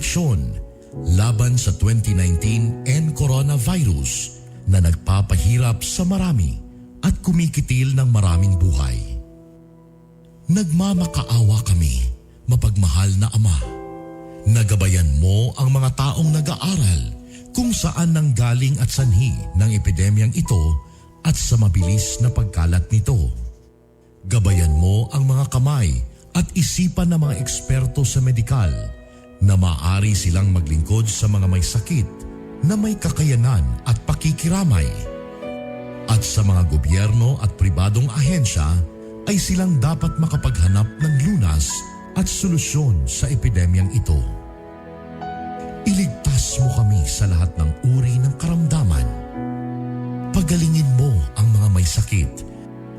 proteksyon laban sa 2019 N coronavirus na nagpapahirap sa marami at kumikitil ng maraming buhay. Nagmamakaawa kami, mapagmahal na Ama. Na gabayan mo ang mga taong nag-aaral kung saan nanggaling at sanhi ng epidemyang ito at sa mabilis na pagkalat nito. Gabayan mo ang mga kamay at isipan ng mga eksperto sa medikal na maaari silang maglingkod sa mga may sakit na may kakayanan at pakikiramay. At sa mga gobyerno at pribadong ahensya ay silang dapat makapaghanap ng lunas at solusyon sa epidemyang ito. Iligtas mo kami sa lahat ng uri ng karamdaman. Pagalingin mo ang mga may sakit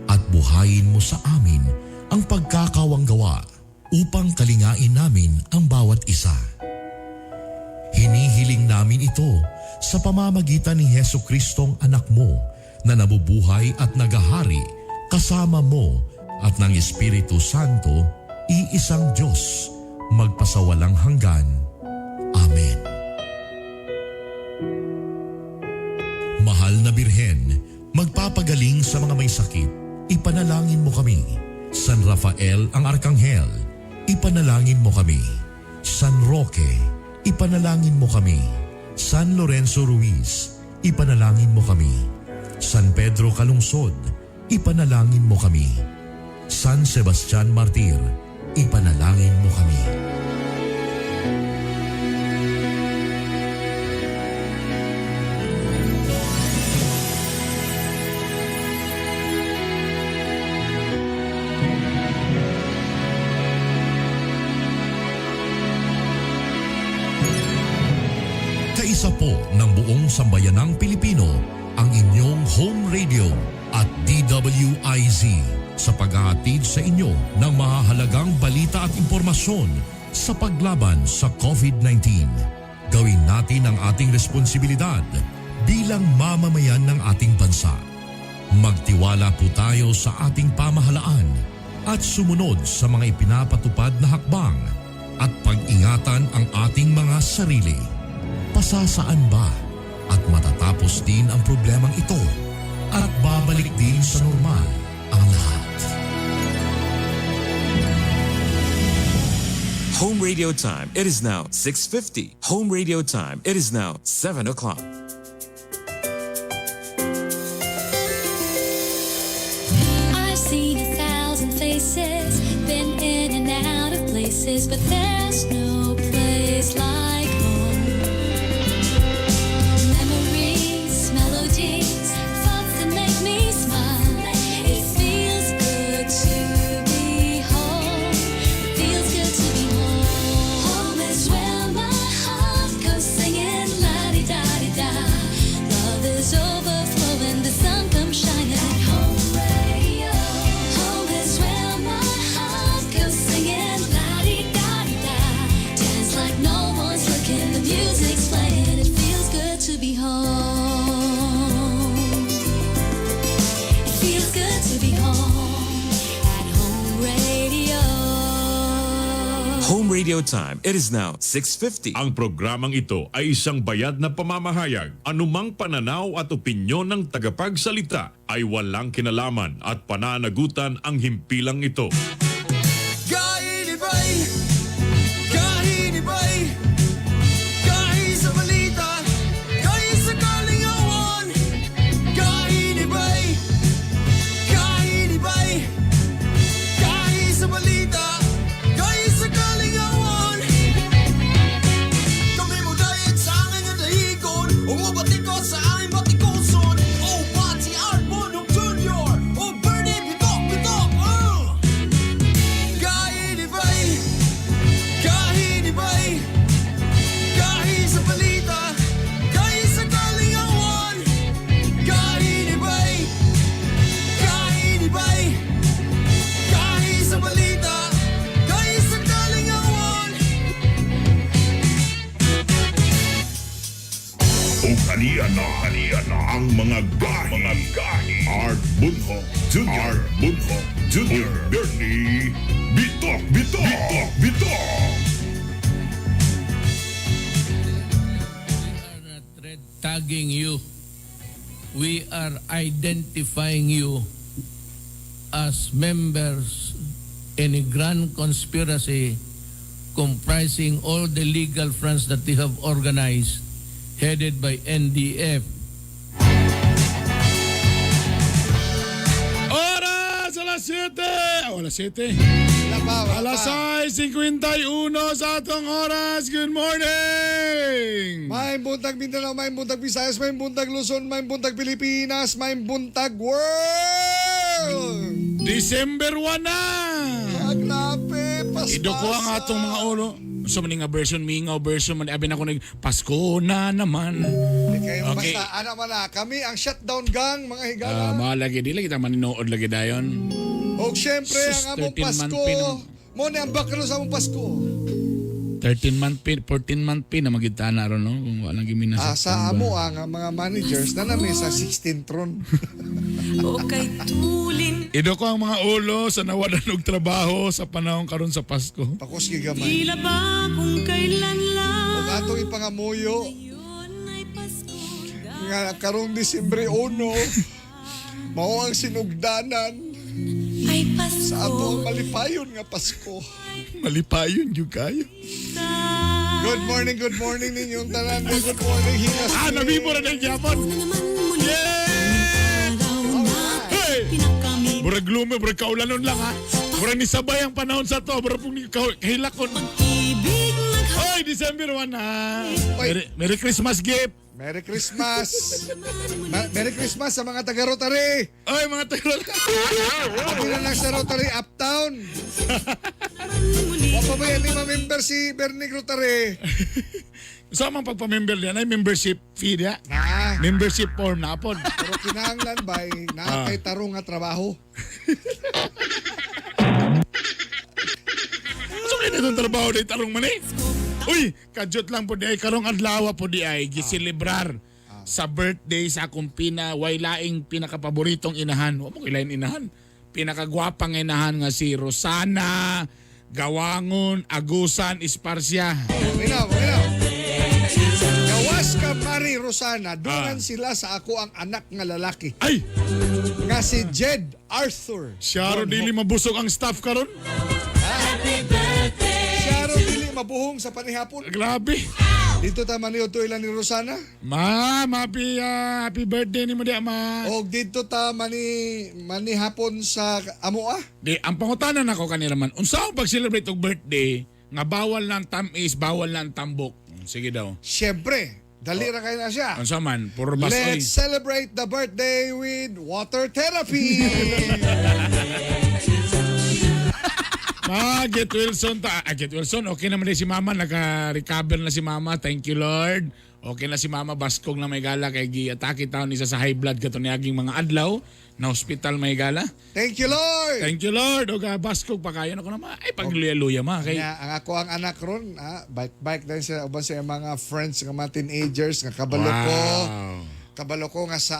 at buhayin mo sa amin ang pagkakawanggawa upang kalingain namin ang bawat isa. Hinihiling namin ito sa pamamagitan ni Hesu Kristong anak mo na nabubuhay at nagahari kasama mo at ng Espiritu Santo, iisang Diyos, magpasawalang hanggan. Amen. Mahal na Birhen, magpapagaling sa mga may sakit, ipanalangin mo kami. San Rafael ang Arkanghel, ipanalangin mo kami. San Roque, ipanalangin mo kami. San Lorenzo Ruiz, ipanalangin mo kami. San Pedro Calungsod, ipanalangin mo kami. San Sebastian Martir, ipanalangin mo kami. Kaisa po ng buong sambayanang Pilipino ang inyong home radio at DWIZ sa paghahatid sa inyo ng mahahalagang balita at impormasyon sa paglaban sa COVID-19. Gawin natin ang ating responsibilidad bilang mamamayan ng ating bansa. Magtiwala po tayo sa ating pamahalaan at sumunod sa mga ipinapatupad na hakbang at pag-ingatan ang ating mga sarili. Pasasaan ba at matatapos din ang problemang ito at babalik din sa normal ang lahat. Home radio time. It is now 6:50. Home radio time. It is now 7 o'clock. I've seen 1,000 faces, been in and out of places, but there's no place like home. Memories, melodies, thoughts that make me smile. It feels good to be home. It feels good to be home. Home is where my heart goes singing la-di-da-di-da. Love is overflowing, the sun comes shining. At home radio. Home is where my heart goes singing la-di-da-di-da. Dance like no one's looking, the music's playing. It feels good to be home. It feels good to be home. At home radio. Home radio time. It is now 6:50. Ang programang ito ay isang bayad na pamamahayag. Anumang pananaw at opinyon ng tagapagsalita ay walang kinalaman at pananagutan ang himpilang ito. Kahinibay, kahinibay, kahi sa balita, kahi sa kalingawan. Kahinibay, kahinibay, kahi sa balita, kahi sa kalingawan. Kami mo dayat sa aming dahigon, umubatikot sa aming batikuson. O Pati Art Bonong Jr., o Bernie Bitok Bitok. Kahinibay, kahinibay, kahi sa balita, kahi sa kalingawan. Kahinibay, kahinibay, kahi sa balita, kahi sa kalingawan. Ug aniya na ang mga gahi. Art Bunho Jr. Art Bunho Jr. Ug Bernie Bitok Bitok Bitok Bitok. We are identifying you as members in a grand conspiracy comprising all the legal fronts that they have organized, headed by NDF. Oras alas 7! Oh, alas 7. Wala pa, wala Alas pa. 6:51 sa atong oras. Good morning! May buntag Mindanao, may buntag Visayas, may buntag Luzon, may buntag Pilipinas, may buntag world! December 1 na! Ah, grabe, paspasa. Ido ko ang atong mga ulo. So man nga version, mingaw version man abi na ko nag Pasko na naman. Di kayo, Okay. basta, ana man na, kami ang shutdown gang, mga higala. Ah, lagi di lagi ta maninood lagi dayon. Og syempre, Sus, ang among 13 month Pasko, pay naman. mo ni ang baklo sa among Pasko. 13 month pay, 14 month pay na magita na ron no kung walang gimina Ah, sa amo ang mga managers na nami sa 16 tron. O kay tulin Ido ko ang mga ulo sa nawalan og trabaho sa panahon karon sa Pasko. Pakos gigamay. Tila ba kung kailan lang Og atong ipangamuyo Yun ay Pasko nga karong Disyembre 1, mao ang sinugdanan Ay Pasko sa ato ang malipayon nga Pasko. Malipayon gyud kayo. Good morning ninyong tanan. Good morning, Hingas. Ah, nabibo na ng gyapon. Na naman muli Yeah! Araw na Hey! Pinakamit Murag gloomy, murag kaulanon lang ha. Murag nisabay ang panahon sa to. Murag pong kahilakon. Pag-ibig naghaman Oy, December 1 na. Oy. Merry Christmas gift. Merry Christmas. Merry Christmas sa mga taga Rotary. Oy, mga taga. Abi na lang sa Rotary Uptown. Muli Wa pa ba yan lima member si Bernie Rotary? Sa mga pagpamember niya, ay membership fee niya. Na, Membership form na pod. pero kinahanglan bay naa kay tarong nga trabaho. So, kaya itong trabaho na itarong man eh. Uy, kadyot lang po di ay karong adlaw po di ay giselebrar sa birthday sa akong pina way laing pinakapaboritong inahan. Wa mo kilain inahan. Pinakagwapang inahan nga si Rosana Gawangon Agusan Esparcia. Minaw, minaw. Gawas ka Mari Rosana, dungan sila sa ako ang anak nga lalaki. Ay, Nga si Jed Arthur. siya ro dili mabusog ang staff karon. Siya ro dili mabuhong sa panihapon. Grabe. Dito ta maniod to ilan ni Rosana. Ma, happy, happy birthday ni mo di ma. Og dito ta manihapon sa amo ah. Di, ang pangutanan nako kanila man, unsa ang pag-celebrate og birthday nga bawal na ang tamis, bawal na ang tambok. Sige daw. Siyempre, dali ra kayo na siya. Unsa man, puro basoy. Let's celebrate the birthday with water therapy. Ma, get Wilson ta. Ah, get Wilson, okay naman din si Mama. Naka-recover na si Mama. Thank you, Lord. Okay na si Mama. Baskog na may gala kay giatake taon isa sa high blood kato niaging mga adlaw na hospital may gala. Thank you, Lord. Thank you, Lord. Og baskog pa kayo na ko na ma. Ay pagluya-luya ma kay Nga, ang ako ang anak ron, ah, bike-bike din siya uban sa iyang mga friends nga mga teenagers nga kabalo ko. Kabalo ko nga sa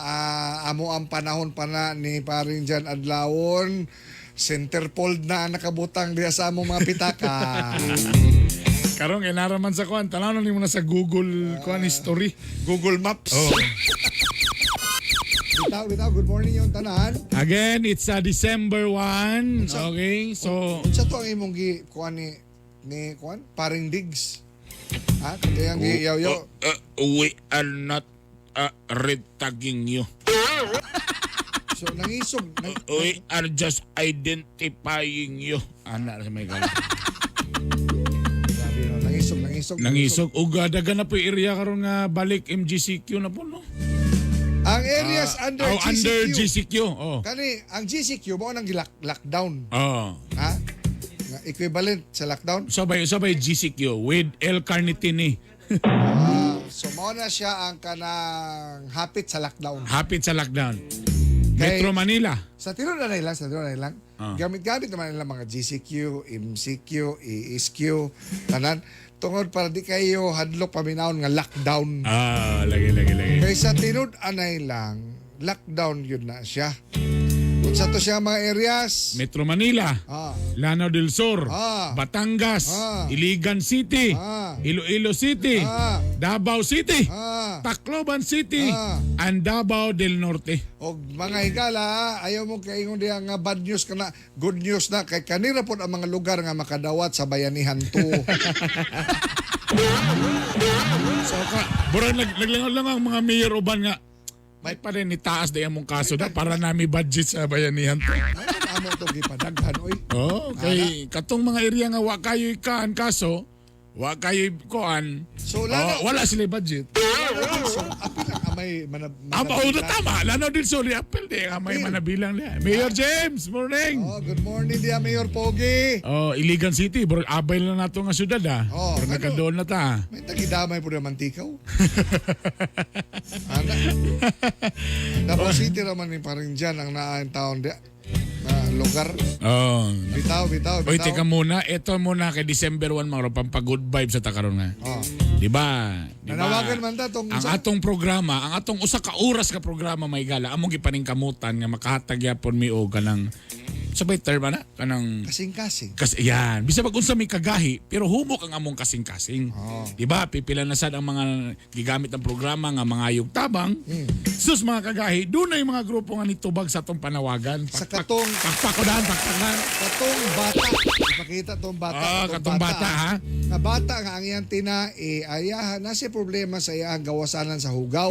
amo ang panahon pa na ni paring Jan Adlawon, centerfold na ang nakabutang diya sa among mga pitaka. Karon kay naraman sa kuan, tanaw na nimo na sa Google kuan history. Google Maps. Oh. Bitaw, bitaw, good morning yung tanan. Again, it's December 1. Okay? So, Unsa to ang imong gi kuan ni kuan paring Diggs? Ha? Kaya ang gi yaw-yaw. We are not red tagging you. So nangisog nang, We are just identifying you. Ana sa may gala. grabe no, nangisog, nangisog. Nangisog og daga na po yung area karon nga balik MGCQ na po no. Ang areas under Oh, GCQ. under GCQ. Oh. Kani ang GCQ mao nang lockdown, Oh. ha? Nga equivalent sa lockdown. Sabay GCQ with L-carnitine. Ah, so mao na siya ang kanang hapit sa lockdown. Hapit sa lockdown. Kay- Metro Manila. Sa tinuod na lang, sa tinuod na lang. Ah. Gamit-gamit naman nila mga GCQ, MCQ, ESQ, tanan. Tungod para di kayo hadlok paminawon nga lockdown. Ah, lagi lagi lagi. Kay sa tinud anay lang, lockdown yun na siya. Unsa to siya mga areas? Metro Manila, Lanao del Sur, Batangas, Iligan City, Iloilo City, Davao City, Tacloban City, and Davao del Norte. Og mga higala, ayaw mo kaingon diha nga bad news kana, good news na kay kanira pod ang mga lugar nga makadawat sa Bayanihan 2. So ka, burag naglangaw lang ang mga mayor uban nga may pa rin itaas na among kaso da para nami budget sa Bayanihan 2. Amo to gipadaghan oy. Oh, kay katong mga area nga wa kayo ikaan kaso, wa kayo kuan. So, oh, wala sila budget. So, apil ang amay Ama, oh, na tama. Lanao del Sur, apil di amay manabilang niya. Mayor James, morning. Oh, good morning diya Mayor Pogi. Oh, Iligan City, burag abay na nato nga syudad ah. Oh, Burag nakadoon na ta. May tagidamay po naman tikaw. Ana. Davao City raman ni paring dyan ang naan taon diya na lugar. Oh. Bitaw, bitaw, bitaw. Oy, teka muna. Ito muna kay December 1 mga pampa-good vibes sa takaron nga. Oh. Di ba? Di ba? Nanawagan man ta tong Ang atong programa, ang atong usa ka oras ka programa may gala, among gipaningkamutan nga makahatag yapon mi og kanang sabay term ana kanang kasing-kasing. Kasi yan, bisa pag unsa may kagahi, pero humok ang among kasing-kasing. Oh. Di ba? Pipila na sad ang mga gigamit ang programa nga mga ayog tabang. Sus mga kagahi, dunay mga grupo nga nitubag sa atong panawagan. Sa katong Pakpakodan, pakpakan. Katong bata. Ipakita tong bata. Ah, katong bata, ha? Nga bata nga ang iyang tina, ayahan na siya problema sa iyang gawasanan sa hugaw.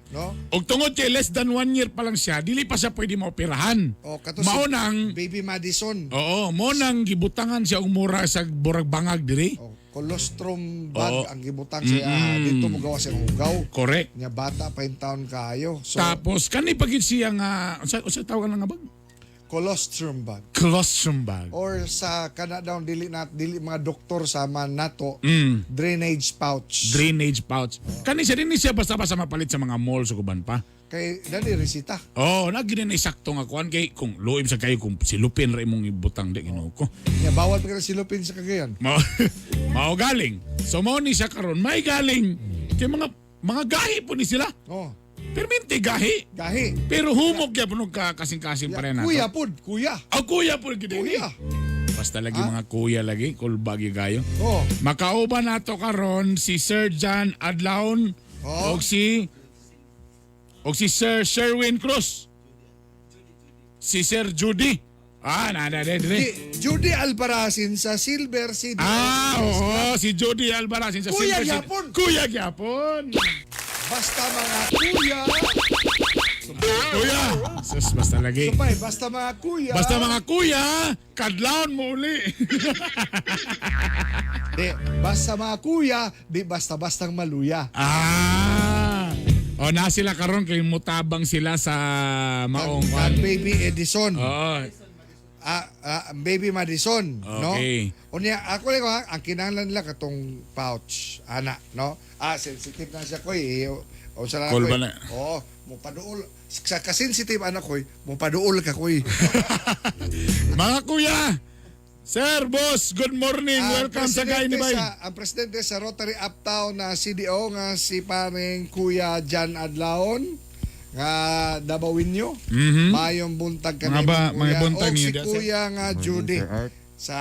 No? Og tungod kay less than 1 year pa lang siya, dili pa siya pwede maoperahan. O kato si Mao nang Baby Madison. Oo, mo nang gibutangan siya og mura sa burag bangag diri. O, colostrum bag ang gibutang sa iya. Dito mo gawas ang hugaw. Correct. Nya bata pa in taon kayo. So, Tapos kani pagid siya nga unsa tawag nga bag? Colostrum bag. Colostrum bag. Or sa kana daw dili na dili mga doktor sa man nato, drainage pouch. Drainage pouch. Kani siya dinhi siya basta-basta mapalit sa mga malls ug uban pa. Kay dali resita. Oh, na gini na sakto nga kuan kay kung luim sa kayo kung silupin ra imong ibutang di Ginoo ko. Nya bawal pa kay silupin sa Cagayan. Mao mao galing. So mao ni siya karon may galing kay mga gahi po ni sila. Oh, Perminti gahi. gahi. Pero humok gyapon og ka kasing-kasing pa rin nato. Kuya pud, kuya. Oh, kuya po gid ini. Kuya. Basta lagi mga kuya lagi, kulbag gyud kayo. Oh, Makauban nato karon si Sir John Adlaon og si Sir Sherwin Cruz. Si Sir Judy. Ah, na na na Di, Judy Albarazin sa Silver City. Ah, oo, si Judy Albarazin sa Kuya Silver City. gyapon. Kuya gyapon. Basta mga kuya. Kuya. Sus, basta lagi. Supay, basta mga kuya. Basta mga kuya, kadlawon mo uli. Di, basta mga kuya, di basta-bastang maluya. Ah. O na sila karon kay mutabang sila sa maong Kag Baby Edison. Oo. Ah, ah, Baby Madison, no? Okay. Unya, ako lang ha, ang kinahanglan nila katong pouch, ana, no? Ah, sensitive na siya koy. Eh, o sa Call koy. ba na? Oo, mo paduol sa kasensitive anak koy, mo paduol ka koy. Mga kuya, Sir, boss, good morning. Ang Welcome sa presidente Gay ni Bay. Ang presidente sa Rotary Uptown na CDO nga si paring Kuya Jan Adlaon nga Dabawinyo. Mayong buntag Mga kanimo, ba- Kuya. mga buntag Og ninyo si diya, sir. Kuya nga Judy Sir Art. sa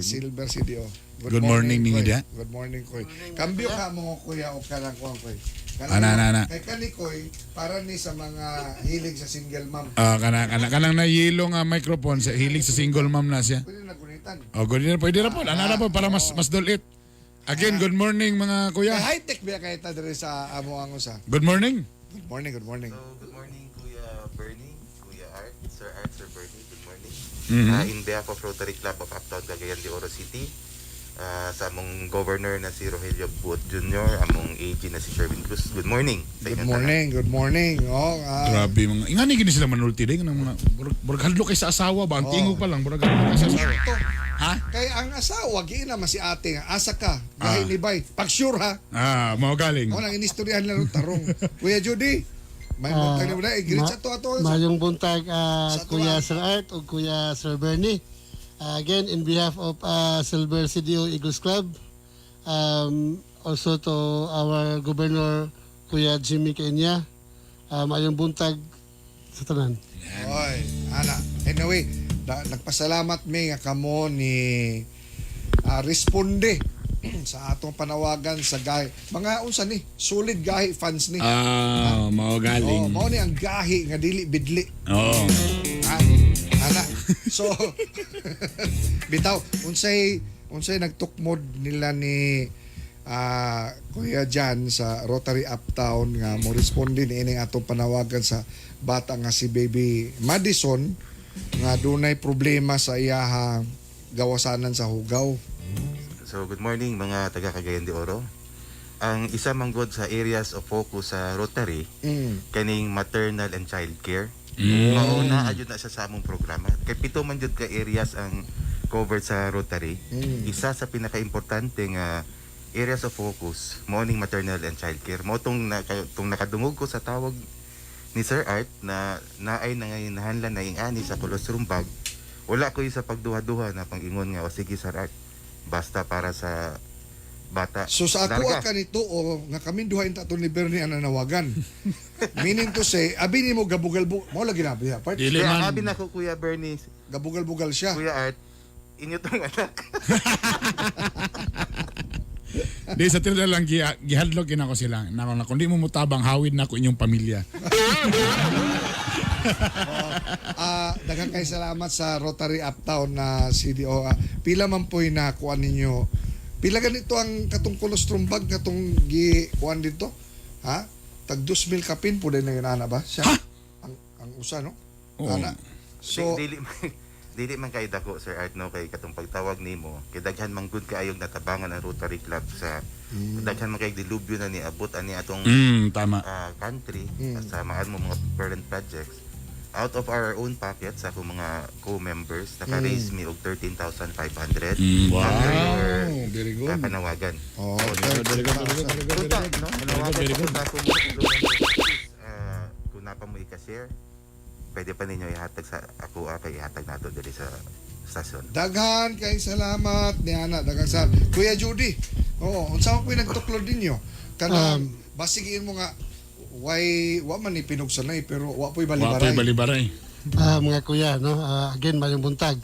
Silver CDO. Good morning ninyo Koy. diya. Good morning, Koy. Kambyo ka mo, Kuya, o kanang kuang, Koy. Kanang- Ana, ana, ana. Kay kani, Koy, para ni sa mga hilig sa single mom. Ah, kana kana kanang nayilo nga microphone sa hilig sa single mom na siya. Pwede na gunitan. Oh, good na pwede na po. Ana na po para mas dulit. Again, good morning mga kuya. Kay high-tech biya kay ta diri sa amo ang usa. Good morning. Good morning, good morning. So, good morning, Kuya Bernie, Kuya Art, Sir Art, Sir Bernie, good morning. In behalf of Rotary Club of Uptown Cagayan de Oro City, sa among governor na si Rogelio Buot Jr., among AG na si Sherwin Cruz, good morning. Sa Good inyong morning, good morning. Oh, Grabe mga ingani gini sila manulti din ng mga burag hadlok kay sa asawa ba ang tingog pa lang burag hadlok kay sa asawa. To. Ha? Kay ang asawa, giin naman si ate nga, asa ka, gahi ni bay. Pag sure ha. Ah, mao galing. Ako nang inistoryahan lang ng tarong. Kuya Judy, may buntag na wala. Eh, sa to ato. Mayong buntag, Sa ato, Kuya ah. Sir Art o Kuya Sir Bernie. Again, in behalf of Silver CDO Eagles Club, also to our Governor Kuya Jimmy Kenya, mayong buntag sa tanan. Oy, ana. Anyway, nagpasalamat mi nga kamo ni responde sa atong panawagan sa gahi. Mga unsa ni, solid gahi fans ni. Ah, mao Oh, galing. mao ni ang gahi nga dili bidli. Oo. Ah, ana. So bitaw unsay unsay nagtukmod nila ni Kuya Jan sa Rotary Uptown nga mo responde ni ining atong panawagan sa bata nga si Baby Madison nga dunay problema sa iyahang gawasanan sa hugaw. So good morning, mga taga Cagayan de Oro. Ang isa manggod sa areas of focus sa Rotary kaning maternal and child care. Mao na ayud na siya sa among programa. Kay pito man jud ka areas ang covered sa Rotary. Isa sa pinakaimportante nga areas of focus mao ning maternal and child care. Mao tong tong nakadungog ko sa tawag ni Sir Art na naay nangahinahanglan na ing-ani sa colostrum bag. Wala ko sa pagduha-duha na pang-ingon nga, "O sige, Sir Art, basta para sa bata." So sa ako Larga. ka nito o nga kami duha inta to ni Bernie ang nanawagan. Meaning to say, abi nimo gabugal mo lagi na biya part. Dili Kaya man. abi na ko, Kuya Bernie, Gabugal-bugal siya. Kuya Art, inyo tong anak. Di sa tilda lang gihadlok gina ko sila. Nako na kung di mo mutabang, hawid na ko inyong pamilya. Daghang kay salamat sa Rotary Uptown na CDO. Pila man po'y nakuha ninyo? Pila ganito ang katong colostrum bag katong gi kuan dito? Ha? Tag 2,000 kapin po din na yun, ana ba? Siya. Ang usa, no? Oo. Ana. So, Dili man kay dako, Sir Art, no, kay katong pagtawag nimo kay daghan man gud kaayog natabangan ang Rotary Club sa daghan man kay dilubyo na niabot ani atong Tama. Country sa maan mo mga current projects. Out of our own pocket sa akong mga co-members, naka-raise me og 13,500 Wow, after your very good. panawagan. Oh, Very good, very good, very good, Punta, very good. no? Panawagan Very ko good. sa akong mga co-members. Kung napa mo ika-share, pwede pa ninyo ihatag sa ako, kay ihatag nato diri sa stasyon. Daghan kay salamat ni ana, daghang salamat. Kuya Judy. Oo, unsa man po'y nagtuklod ninyo? Kanang basigiin mo nga why wa man ni pinugsanay pero wa po'y Wa balibaray. po'y balibaray. Mga kuya, no? Again, mayong buntag.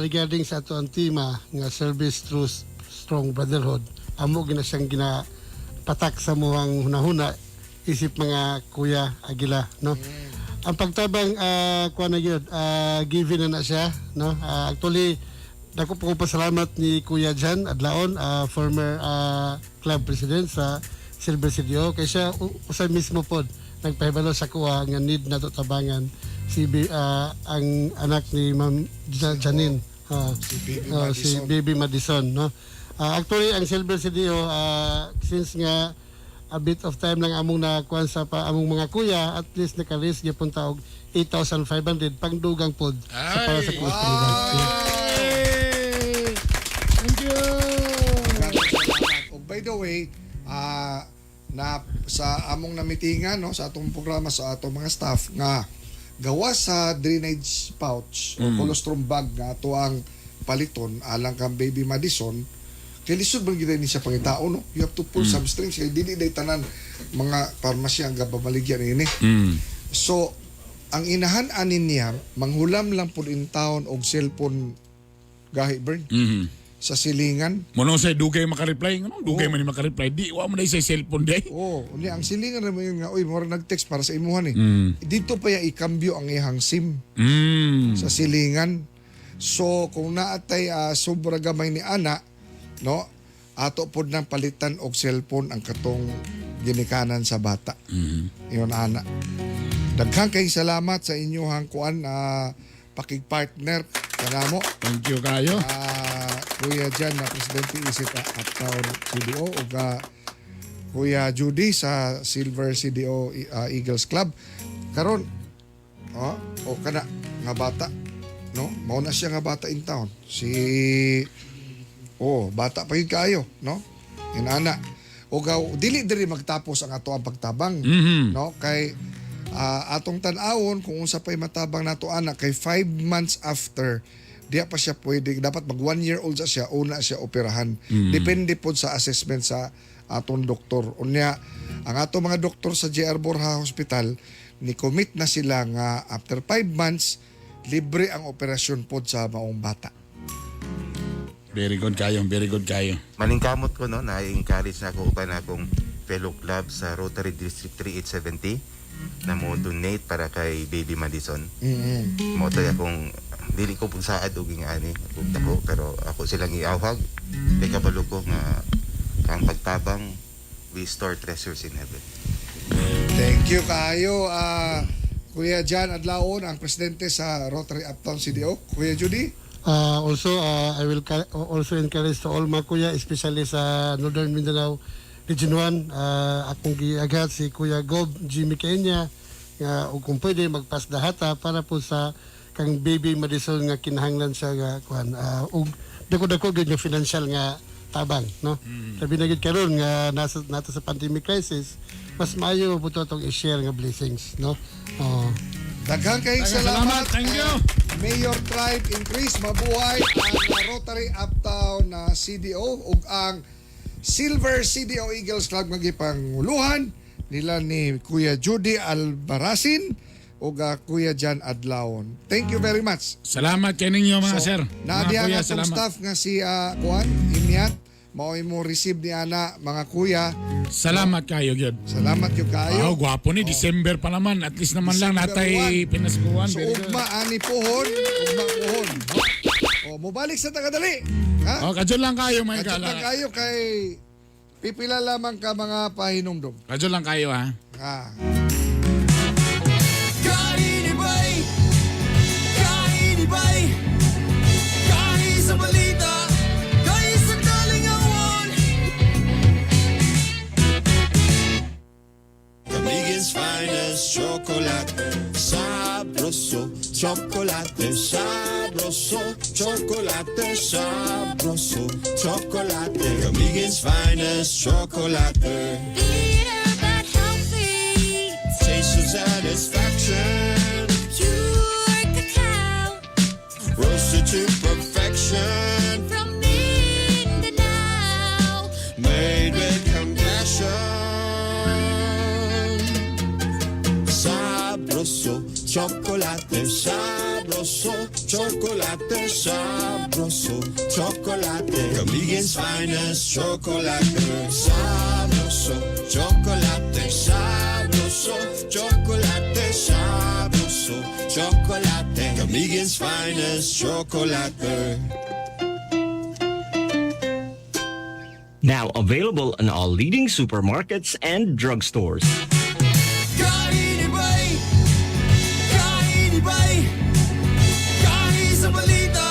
Regarding sa ato ang tema nga service through strong brotherhood, amo gina siyang gina patak sa muhang hunahuna isip mga kuya Agila, no? Ang pagtabang, kuan na gyud, given na na siya, no? Actually dako po ko pasalamat ni Kuya Jan Adlaon, former club president sa Silver CDO, kay siya usa mismo pod nagpahibalo sa kuha nga need nato tabangan si ang anak ni Ma'am Janine, Si Baby si Madison. Baby Madison, no? Actually ang Silver CDO, since nga a bit of time lang among nakuan sa pa among mga kuya, at least naka-raise gyapon ta og 8,500 pangdugang pod sa para sa Cruz Trinidad. Hey! Thank you. Oh, by the way, na sa among namitingan, no, sa atong programa sa atong mga staff nga gawa sa drainage pouch o colostrum bag nga ato ang paliton alang kang Baby Madison, kay lisod man gyud ni siya pangitao, no? You have to pull some strings kay dili day tanan mga parmasya ang gababaligyan ini. So ang inahan anin niya, manghulam lang pud in town og cellphone gahi burn sa silingan. Mono say dugay makareply, ngano dugay man ni makareply? Di wa mo na sa cellphone day. Oh, unya ang silingan ra mo yun nga, uy, mura nag-text para sa imuhan eh. Dito pa ya ikambyo ang iyang SIM sa silingan. So kung naatay sobra gamay ni ana, no, ato pod nang palitan og cellphone ang katong ginikanan sa bata. Ingon ana. Daghang kay salamat sa inyong kuan, pakigpartner kanamo. Thank you kayo. Kuya Jan na presidente isip Uptown CDO ug Kuya Judy sa Silver CDO Eagles Club. Karon oh, o kana nga bata, no? Mao na siya nga bata in town. Si oh, bata pa yun kayo, no? Inana. O gaw dili diri magtapos ang ato ang pagtabang, no? Kay atong tan-awon kung unsa pay matabang nato ana kay 5 months after diya pa siya pwede, dapat mag 1 year old sa siya una siya operahan. Depende pod sa assessment sa atong doktor. Unya ang ato mga doktor sa JR Borja Hospital Ni commit na sila nga after 5 months libre ang operasyon pod sa maong bata. Very good kayo, very good kayo. Maningkamot ko no, na-encourage na ako uban akong fellow club sa Rotary District 3870 na mo donate para kay Baby Madison. Mo to'y akong dili ko pud saad og ani ug dako pero ako silang iawhag kay kabalo ko nga ang pagtabang, we store treasures in heaven. Thank you kayo, Kuya Jan Adlaon, ang presidente sa Rotary Uptown CDO. Kuya Judy? Also, I will also encourage to all mga kuya, especially sa Northern Mindanao Region 1, akong giaghat si Kuya Gob Jimmy Kenya, nga ug kung pwede magpasdahata para po sa kang Baby Madison nga kinahanglan siya nga kuan, ug dako-dako gyud nga financial nga tabang, no? Labi na gyud karon nga nasa nato sa pandemic crisis, mas maayo po to atong i-share nga blessings, no? Oh. Daghang kayong Daghang salamat. salamat. Thank you. Mayor Tribe Increase, mabuhay ang Rotary Uptown na CDO ug ang Silver CDO Eagles Club nga gipanguluhan nila ni Kuya Judy Albaracin ug Kuya Jan Adlaon. Thank you very much. Salamat kay ninyo mga sir. Mga Nadia kuya, nga atong salamat. staff nga si Kuan Imyat, mao'y mo receive ni ana mga kuya. Salamat kayo gyud. Salamat gyud kaayo. Oh, gwapo ni December pa naman. At least naman lang December natay 1. pinaskuhan. So Very good. ugma ani pohon, ugma pohon. O mobalik sa tagadali. Ha? Oh, kadyo lang kayo mga Kadyo kala. lang kayo kay pipila lamang ka mga pahinumdum. Kadyo lang kayo ha. Ah. Kainibay, kainibay, kahi sa balita, kahi sa kalingawan. Camiguin's finest chocolate, sabroso, chocolate, sabroso, chocolate, sabroso, chocolate. Camiguin's finest chocolate. Bitter but healthy. Taste of satisfaction, Pure cacao roasted to perfection, from Mindanao. Made with compassion. Sabroso, chocolate, sabroso, chocolate, sabroso, chocolate. Camiguin's finest chocolate. Sabroso, chocolate, sabroso, chocolate, sabroso, chocolate. Camiguin's finest chocolate. Now available in all leading supermarkets and drugstores. Kainibay, kainibay, kahi sa balita,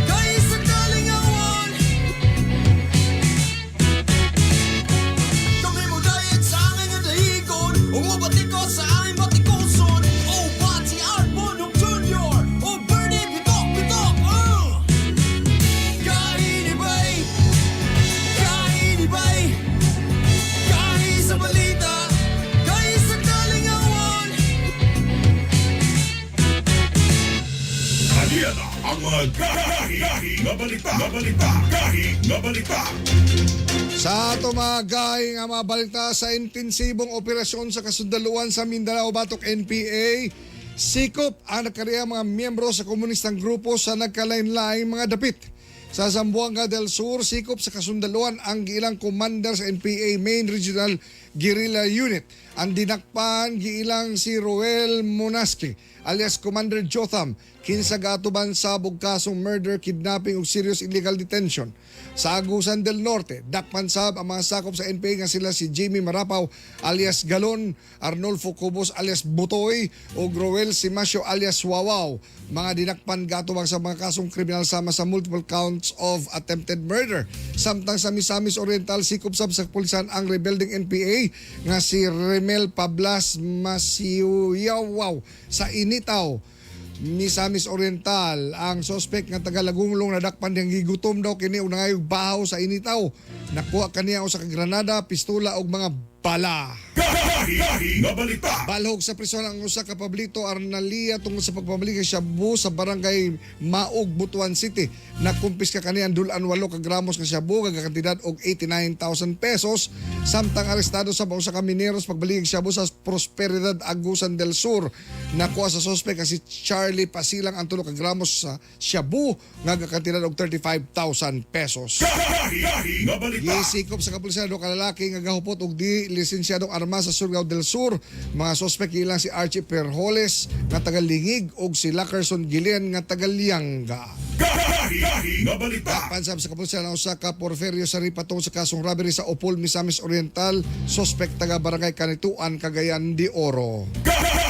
kahi sa kalingawan. Kami mo diet sa aming dahigon, umubatikot sa aming batikuson. O Bati Art Bonong Jr., O Bernie Bitok Bitok. Kainibay, kainibay, kahi sa balita, kahi sa kalingawan. Aniya na ang mga gahi, gahi, nga balita, nga balita, gahi, nga balita. Sa ato mga gahi nga mga balita, sa intensibong operasyon sa kasundaluan sa Mindanao batok NPA, sikop ang nagkariya mga miyembro sa komunistang grupo sa nagkalain-laing mga dapit. Sa Zamboanga del Sur, sikop sa kasundaluan ang giilang commander sa NPA Main Regional Guerrilla Unit. Ang dinakpan giilang si Roel Monaski alias Commander Jotham, kinsa gaatuban sa kasong murder, kidnapping ug serious illegal detention. Sa Agusan del Norte, dakpan sab ang mga sakop sa NPA nga sila si Jimmy Marapaw alias Galon, Arnolfo Cubos alias Butoy ug Roel Simasio alias Wawaw. Mga dinakpan gatubang sa mga kasong kriminal sama sa multiple counts of attempted murder. Samtang sa Misamis Oriental, sikop sab sa pulisan ang rebelding NPA nga si Remel Pablas Masiuyawaw sa Initaw, Misamis Oriental. Ang sospek nga taga Lagunglong nadakpan diyang gigutom daw kini og nangayog bahaw sa Initaw. Nakuha kaniya usa ka granada, pistola ug mga bala. Gahi, gahi, nga balita. Balhog sa prison ang usa ka Pablito Arnalia tungod sa pagpamali kay shabu sa barangay Maog, Butuan City. Nakumpiska kaniya ang dulan 8 ka gramos nga shabu nga kantidad og 89,000 pesos, samtang arestado sa usa ka mineros pagbaligig shabu sa Prosperidad, Agusan del Sur. Nakuha sa suspect nga si Charlie Pasilang ang 3 ka gramos sa shabu nga gakantidad og 35,000 pesos. Gisikop sa kapulisan duha ka lalaki nga gahupot og di lisensyadong armas sa Surigao del Sur. Mga suspect ilang si Archie Perholes nga taga Lingig ug si Lackerson Gilen nga taga Lianga. Pansab sa kapulisan ang usa ka Porferio Saripa tungod sa kasong robbery sa Opol, Misamis Oriental. Suspect taga Barangay Canitoan, Cagayan de Oro.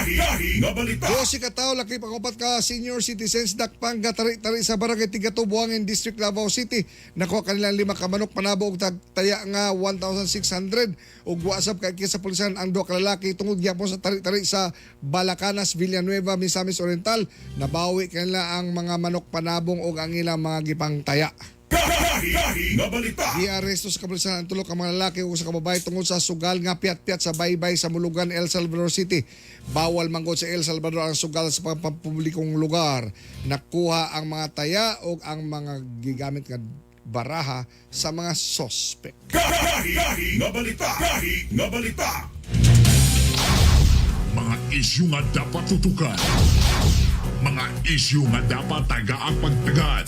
12 ka tawo laki pang-upat ka senior citizens dakpang gatari-tari sa Barangay Tigato, Buhangin District, Davao City. Nakuha kanilang 5 ka manok panabo og taya nga 1,600 ug wasap kay sa pulisan ang duha ka lalaki tungod gyapon sa tari-tari sa Balacanas, Villanueva, Misamis Oriental. Nabawi kanila ang mga manok panabong ug ang ilang mga gipangtaya. Giaresto sa kapulisan ang 3 ka mga lalaki ug usa ka babae tungod sa sugal nga piyat-piyat sa baybay sa Mulugan, El Salvador City. Bawal manggod sa El Salvador ang sugal sa pampublikong lugar. Nakuha ang mga taya ug ang mga gigamit nga baraha sa mga sospek. Mga isyu nga dapat tutukan. Mga isyu nga dapat tagaang pagtagad.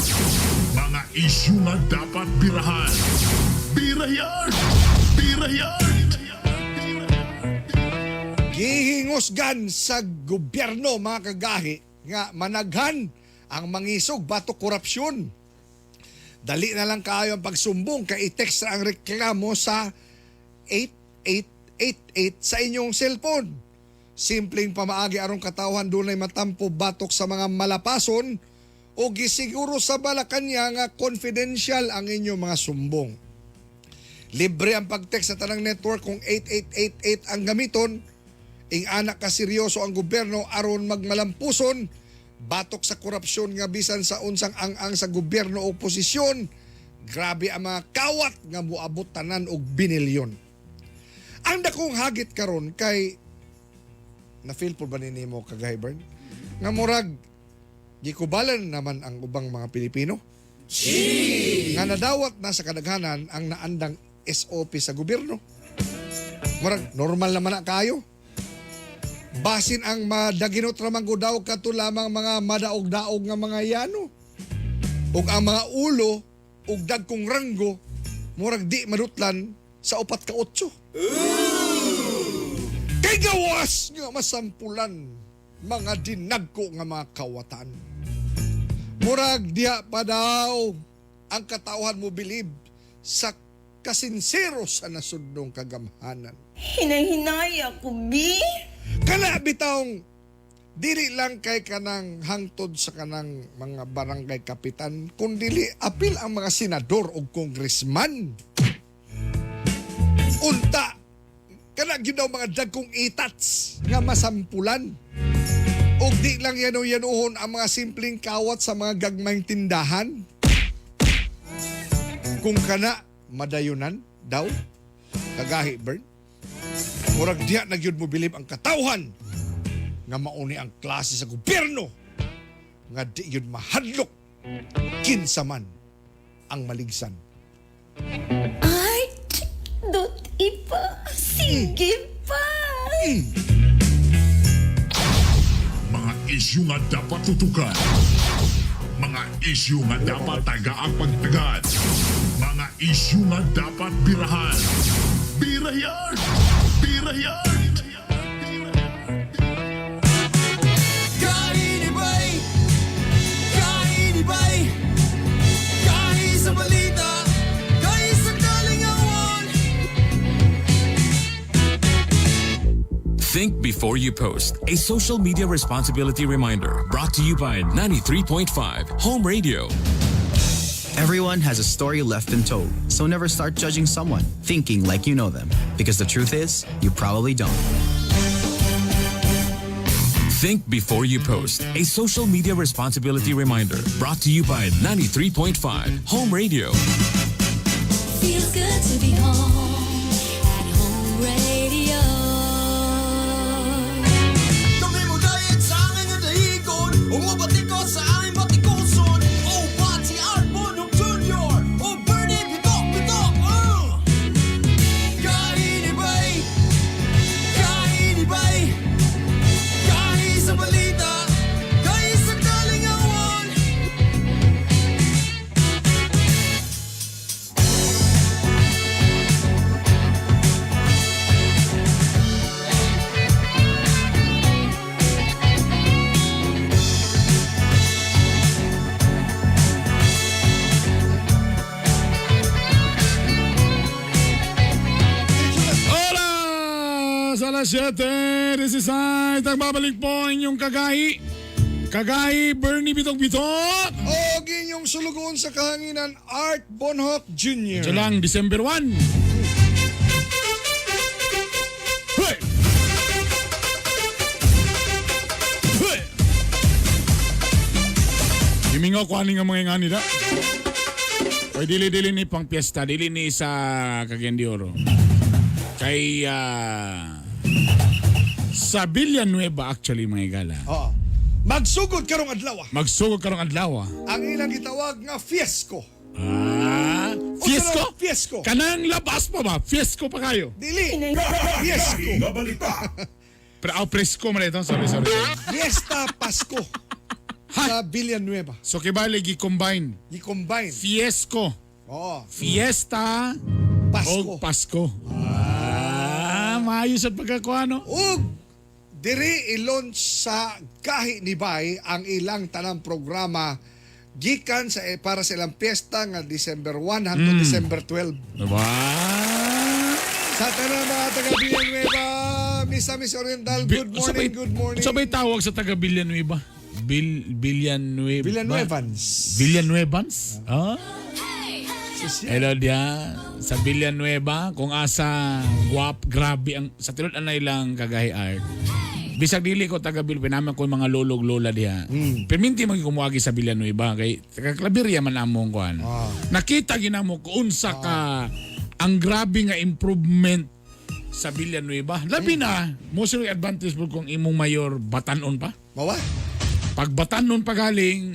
Mga isyu nga dapat birahan. Birayan! Birayan! Gihingusgan sa gobyerno mga kagahi nga managhan ang mangisog batok korupsyon. Dali na lang kaayo ang pagsumbong kay i-text ang reklamo sa 8888 sa inyong cellphone. Simpleng pamaagi aron katawhan dunay matampo batok sa mga malapason o gisiguro sa Malacanang nga confidential ang inyong mga sumbong. Libre ang pag-text sa tanang network kung 8888 ang gamiton. Ing anak ka seryoso ang gobyerno aron magmalampuson batok sa korupsyon nga bisan sa unsang ang-ang sa gobyerno o oposisyon. Grabe ang mga kawat nga moabot tanan og binilyon. Ang dakong hagit karon kay na feel po ba nimo kagahi Bern? Nga murag gikubalan naman ang ubang mga Pilipino. Nga nadawat na sa kadaghanan ang naandang SOP sa gobyerno. Murag normal naman na kayo. Basin ang madaginot ramang daw kato lamang mga madaog-daog nga mga yano. Ug ang mga ulo ug dagkong ranggo murag di madutlan sa 4 ka 8. Kay gawas nga masampulan mga dinagko nga mga kawatan. Murag diha pa daw ang katawhan mo bilib sa kasinsero sa nasudnong kagamhanan. Hinahinay ako, B. Kana bitawng dili lang kay kanang hangtod sa kanang mga barangay kapitan kundili apil ang mga senador o congressman. Unta kana gyud daw mga dagkong itats nga masampulan. Og di lang yano-yanuhon ang mga simpleng kawat sa mga gagmayng tindahan. Kung kana madayunan daw kagahi Bern. Murag diha na gyud mo bilib ang katawhan nga mauni ang klase sa gobyerno nga di gyud mahadlok kinsa man ang maligsan. Ay, dot ipa. Sige pa. Mga isyu nga dapat tutukan. Mga isyu nga dapat tagaang pagtagad. Mga isyu nga dapat birahan. Birayan! Birayan! Kainibay! Kainibay! Kahi sa balita! Kahi sa kalingawan! Think before you post. A social media responsibility reminder brought to you by 93.5 Home Radio. Everyone has a story left untold, so never start judging someone thinking like you know them. Because the truth is, you probably don't. Think before you post. A social media responsibility reminder brought to you by 93.5 Home Radio. Feels good to be home at Home Radio. Kami mo dayag sa aming dahigon. Umubati ko sa aming batikuson. O Pati Art Bonong Jr. O Bernie Bitok Bitok. Kainibay! Kainibay! Alas 7:16. Nagbabalik po ang inyong kagahi. Kagahi Bernie Bitok Bitok. O inyong sulugoon sa kahanginan, Art Bonhoc Jr. Ito lang, December 1. Hey! Hey! Gimingaw ko ani nga mga nga nila. Oy, dili-dili ni pang piyesta, dili ni sa Cagayan de Oro. Kay sa Villanueva actually, mga igala. Oo. Magsugod karong adlaw. Magsugod karong adlaw. Ang ilang gitawag nga Fiesco. Ah, Fiesco? Fiesco. Kanang labas pa ba? Fiesco pa kayo? Dili. Fiesco. Pero presko man ito. Sorry, sorry, sorry. Fiesta Pasko. Sa Villanueva. So kibali gi-combine. Gi-combine. Fiesco. Oo. Fiesta Pasko. Og Pasko. Ah, maayos at pagkakuha, no? Ug diri i-launch sa Gahi ni Bay ang ilang tanang programa gikan sa para sa ilang piyesta nga December 1 hangtod December 12. Diba? Sa tanang mga taga Villanueva, Misamis Oriental, good morning, good morning. Sa ba'y tawag sa taga Villanueva? Villanueva. Villanuevans. Villanuevans? Ah? Hello dia sa Villanueva kung asa guwap grabe ang sa tinud anay lang kagahi art. Bisag dili ko taga Bilbil naman ko mga lolog lola diha. Perminti man kumuagi sa Villanueva kay taga Claveria man among kuan. Nakita ginamo ko unsa ka ang grabe nga improvement sa Villanueva. Labi na mo sila advantage po kung imong mayor batanon pa. Mawa? Pag batanon pa galing,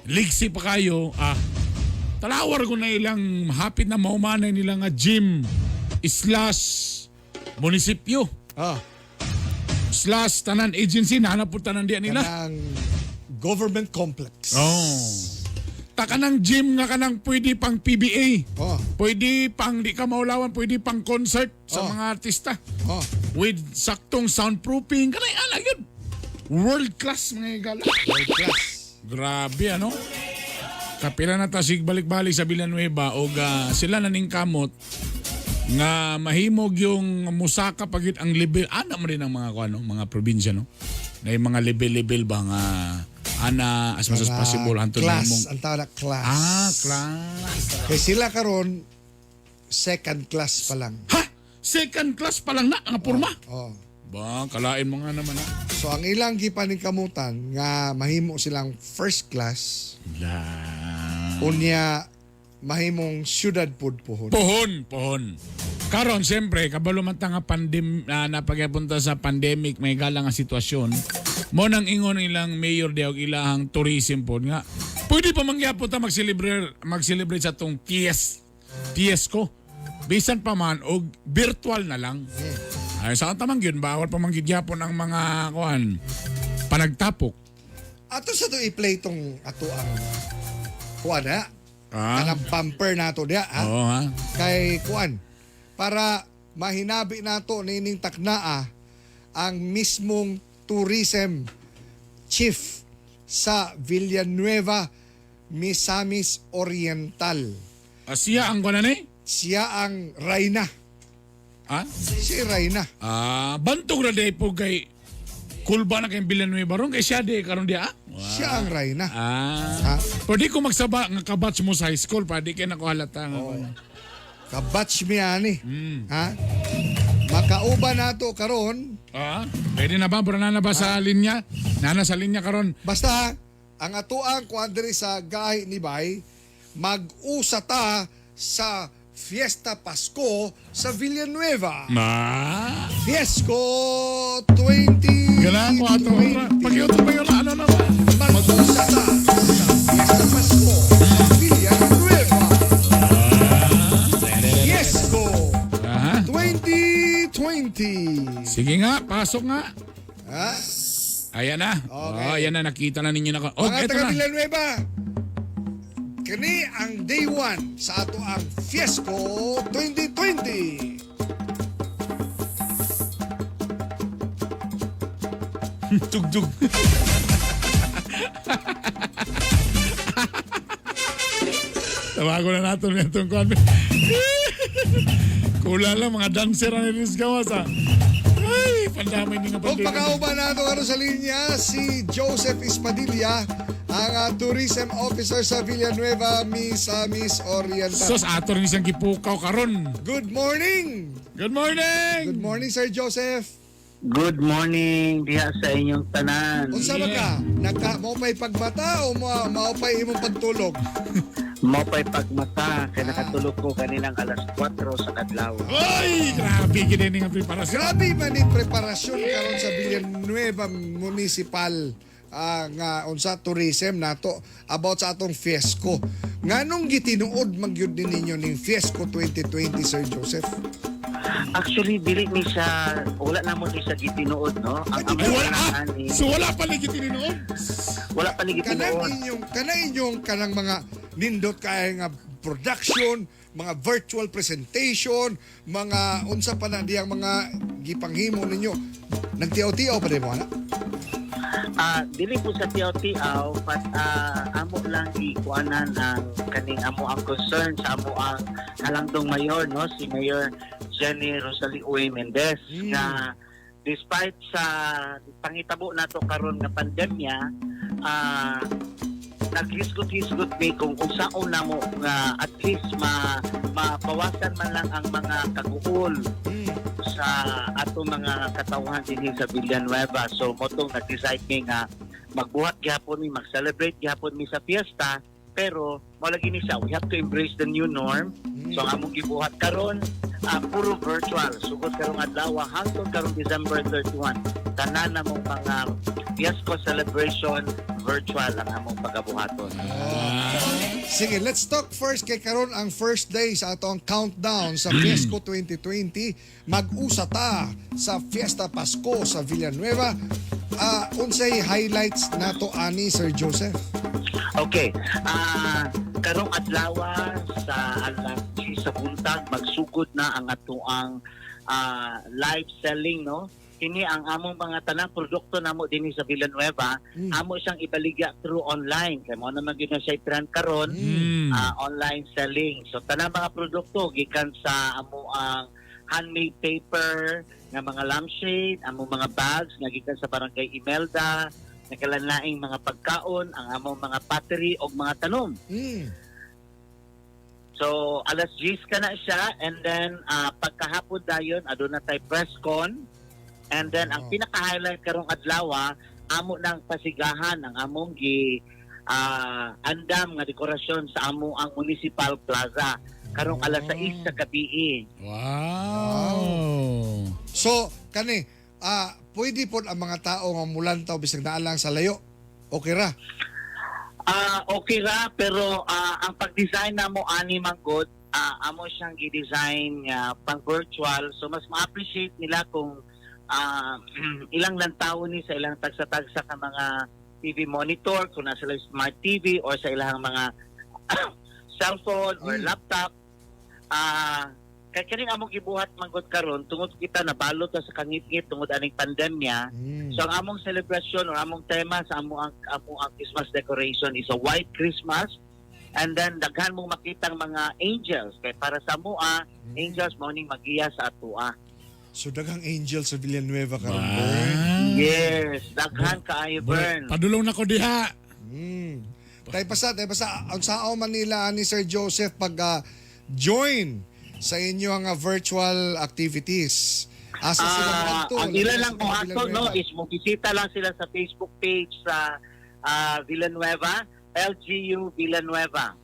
ligsi pa kayo, talawar ko na ilang hapit na maumanay nila nga gym slash munisipyo. Slash tanan agency, nahanap po tanan diyan nila. Kanang government complex. Oh. Ta kanang gym nga kanang pwede pang PBA. Oh. Pwede pang di ka maulawan, pwede pang concert sa mga artista. Oh. With saktong soundproofing. Kanay ana yun. World class mga igala. World class. Grabe ano. Kapila na ta sig balik-balik sa Villanueva og sila na ning kamot nga mahimog yung musaka pagit ang level ana man din ang mga kuano mga probinsya no. Na yung mga level-level ba nga ana as much as possible hantod class, na mong ang tawag na class. Ah, class. Kay sila karon second class pa lang. Ha? Second class pa lang na ang porma? Oh. Ba, kalain mo nga naman ha. So ang ilang gipaningkamutan nga mahimo silang first class. La. Unya mahimong syudad pud pohon. Pohon, pohon. Karon siyempre kabalo man ta nga napagyapunta sa pandemic may galang nga sitwasyon. Mo nang ingon ilang mayor diha og ilahang tourism pod nga pwede pa mangyapon ta mag-celebrate sa tong Fiesco. Bisan pa man og virtual na lang. Ay saan ta man gyud bawal pa man gyud gyapon ang mga kuan panagtapok. Ato sa to i-play tong ato ang kuan ha. Ah. Kanang bumper nato diha ha. Oo ha. Kay kuan para mahinabi nato niining taknaa ang mismong tourism chief sa Villanueva, Misamis Oriental. Siya ang kuan ni? Siya ang Reyna. Ha? Si Reyna. Ah, bantog ra day po kay kulba na kay Villanueva ron kay siya di karon dia. Wow. Siya ang Reyna. Ah. Pwede ko magsaba nga kabatch mo sa high school, pwede kay nako halata nga. Oh. Kabatch mi ani. Ha? Makauban nato karon. Ah, pwede na ba? Bro, na ba sa linya? Nana sa linya karon. Basta ang atoang kuan diri sa gahi ni Bay, mag-usa ta sa Fiesta Pasko sa Villanueva. Ma. Fiesco 20. Ganahan ko ato. Pagiuto pa yun. Ano na ba? Mag-usa ta sa Fiesta Pasko sa Villanueva. Fiesco 2020. Sige nga, pasok nga. Ha? Ayan na. Okay. Oh, ayan na, nakita na ninyo na. Oh, Mga eto taga na. Villanueva, kini ang day 1 sa ato ang Fiesco 2020. Tugtug. Tawago na natin itong kwan. Kulang lang mga dancer ang inis gawas ah. Ay, Giandamay ni nga Kung pandemya. pakauban nato karon sa linya si Joseph Espadilla, ang tourism officer sa Villanueva, Misamis Oriental. Sus, ato rin siyang gipukaw karon. Good morning! Good morning! Good morning, Sir Joseph. Good morning diha sa inyong tanan. Unsa ba ka? Naka mo pa'y pagmata o mao pa'y imong pagtulog? Mao pa'y pagmata kay nakatulog ko kaninang alas 4 sa kadlaw. Ay, grabe gid ni nga preparasyon. Grabe man ni preparasyon karon sa Villanueva Municipal nga unsa tourism nato about sa atong Fiesco. Nganong gitinuod man gyud ni ninyo ning Fiesco 2020, Sir Joseph? Actually dili ni siya, wala na mo ni siya gitinuod, no. Ang amo Wala lang ah, ani, so wala pa ni gitinuod. Wala pa ni Kanang gitinuod. inyong kanang inyong kanang mga nindot kay nga production, mga virtual presentation, mga unsa pa na diyang mga gipanghimo ninyo. Nagtiaw-tiaw pa din mo ana? Dili po sa tiaw-tiaw, but amo lang gikuanan ang kaning amo ang concern sa amo ang halangdong mayor, no, si Mayor Jenny Rosalie Uy Mendez, nga despite sa pangitabo nato karon nga pandemya, naghisgot-hisgot mi kung unsaon namo nga at least mabawasan man lang ang mga kaguol sa atong mga katawhan dinhi sa Villanueva. So mao tong nag-decide mi nga magbuhat gihapon mi, mag-celebrate gihapon mi sa fiesta, pero mao lagi ni siya, we have to embrace the new norm. So ang among gibuhat karon, puro virtual. Sugod karong adlaw hangtod karong December 31. Tanan namong mga fiesta celebration, virtual ang among pagabuhaton. Sige, let's talk first kay karon ang first day sa atong countdown sa Fiesco 2020. Mag-usa ta sa Fiesta Pasko sa Villanueva. Unsay highlights nato ani, Sir Joseph? Okay. Karong adlaw sa alas 10 sa buntag magsugod na ang atoang live selling, no. Kini ang among mga tanang produkto namo dinhi sa Villanueva, amo siyang ibaligya through online kay mao naman gyud na siya trend karon, online selling. So tanang mga produkto gikan sa amo ang handmade paper nga mga lampshade, among mga bags nga gikan sa Barangay Imelda, nakalanlaing mga pagkaon, ang among mga pottery og mga tanom. So alas 10 ka na siya and then pagkahapon dayon aduna tay press con and then ang pinaka-highlight karong adlaw, amo nang pasigahan ang among gi andam nga dekorasyon sa amo ang Municipal Plaza karong alas 6 sa gabi. Wow. So, kani, pwede po ang mga tao nga mulantaw bisag naa lang sa layo. Okay ra. Okay ra, pero ang pag-design namo ani man gud, amo siyang gi-design nga pang virtual, so mas ma-appreciate nila kung ilang lantawon ni sa ilang tagsa-tagsa ka mga TV monitor, kung nasa sila smart TV or sa ilang mga cellphone or laptop. Kay kining among gibuhat man gud karon tungod kita nabalot ta sa kangitngit tungod aning pandemya. So ang among celebration or among tema sa amo ang Christmas decoration is a white Christmas. And then daghan mong makitang mga angels kay para sa amoa, angels mao ning magiya sa atoa. So daghang angel sa Villanueva karon, Bern. Yes, daghan kaayo, Bern. Padulong na ko diha. Tay pasa ang sao Manila ni Sir Joseph pag join sa inyo ang virtual activities. Asa sila moadto? Ang ila lang Sa mo ato, no, Villanueva. is mo bisita lang sila sa Facebook page sa Villanueva, LGU Villanueva.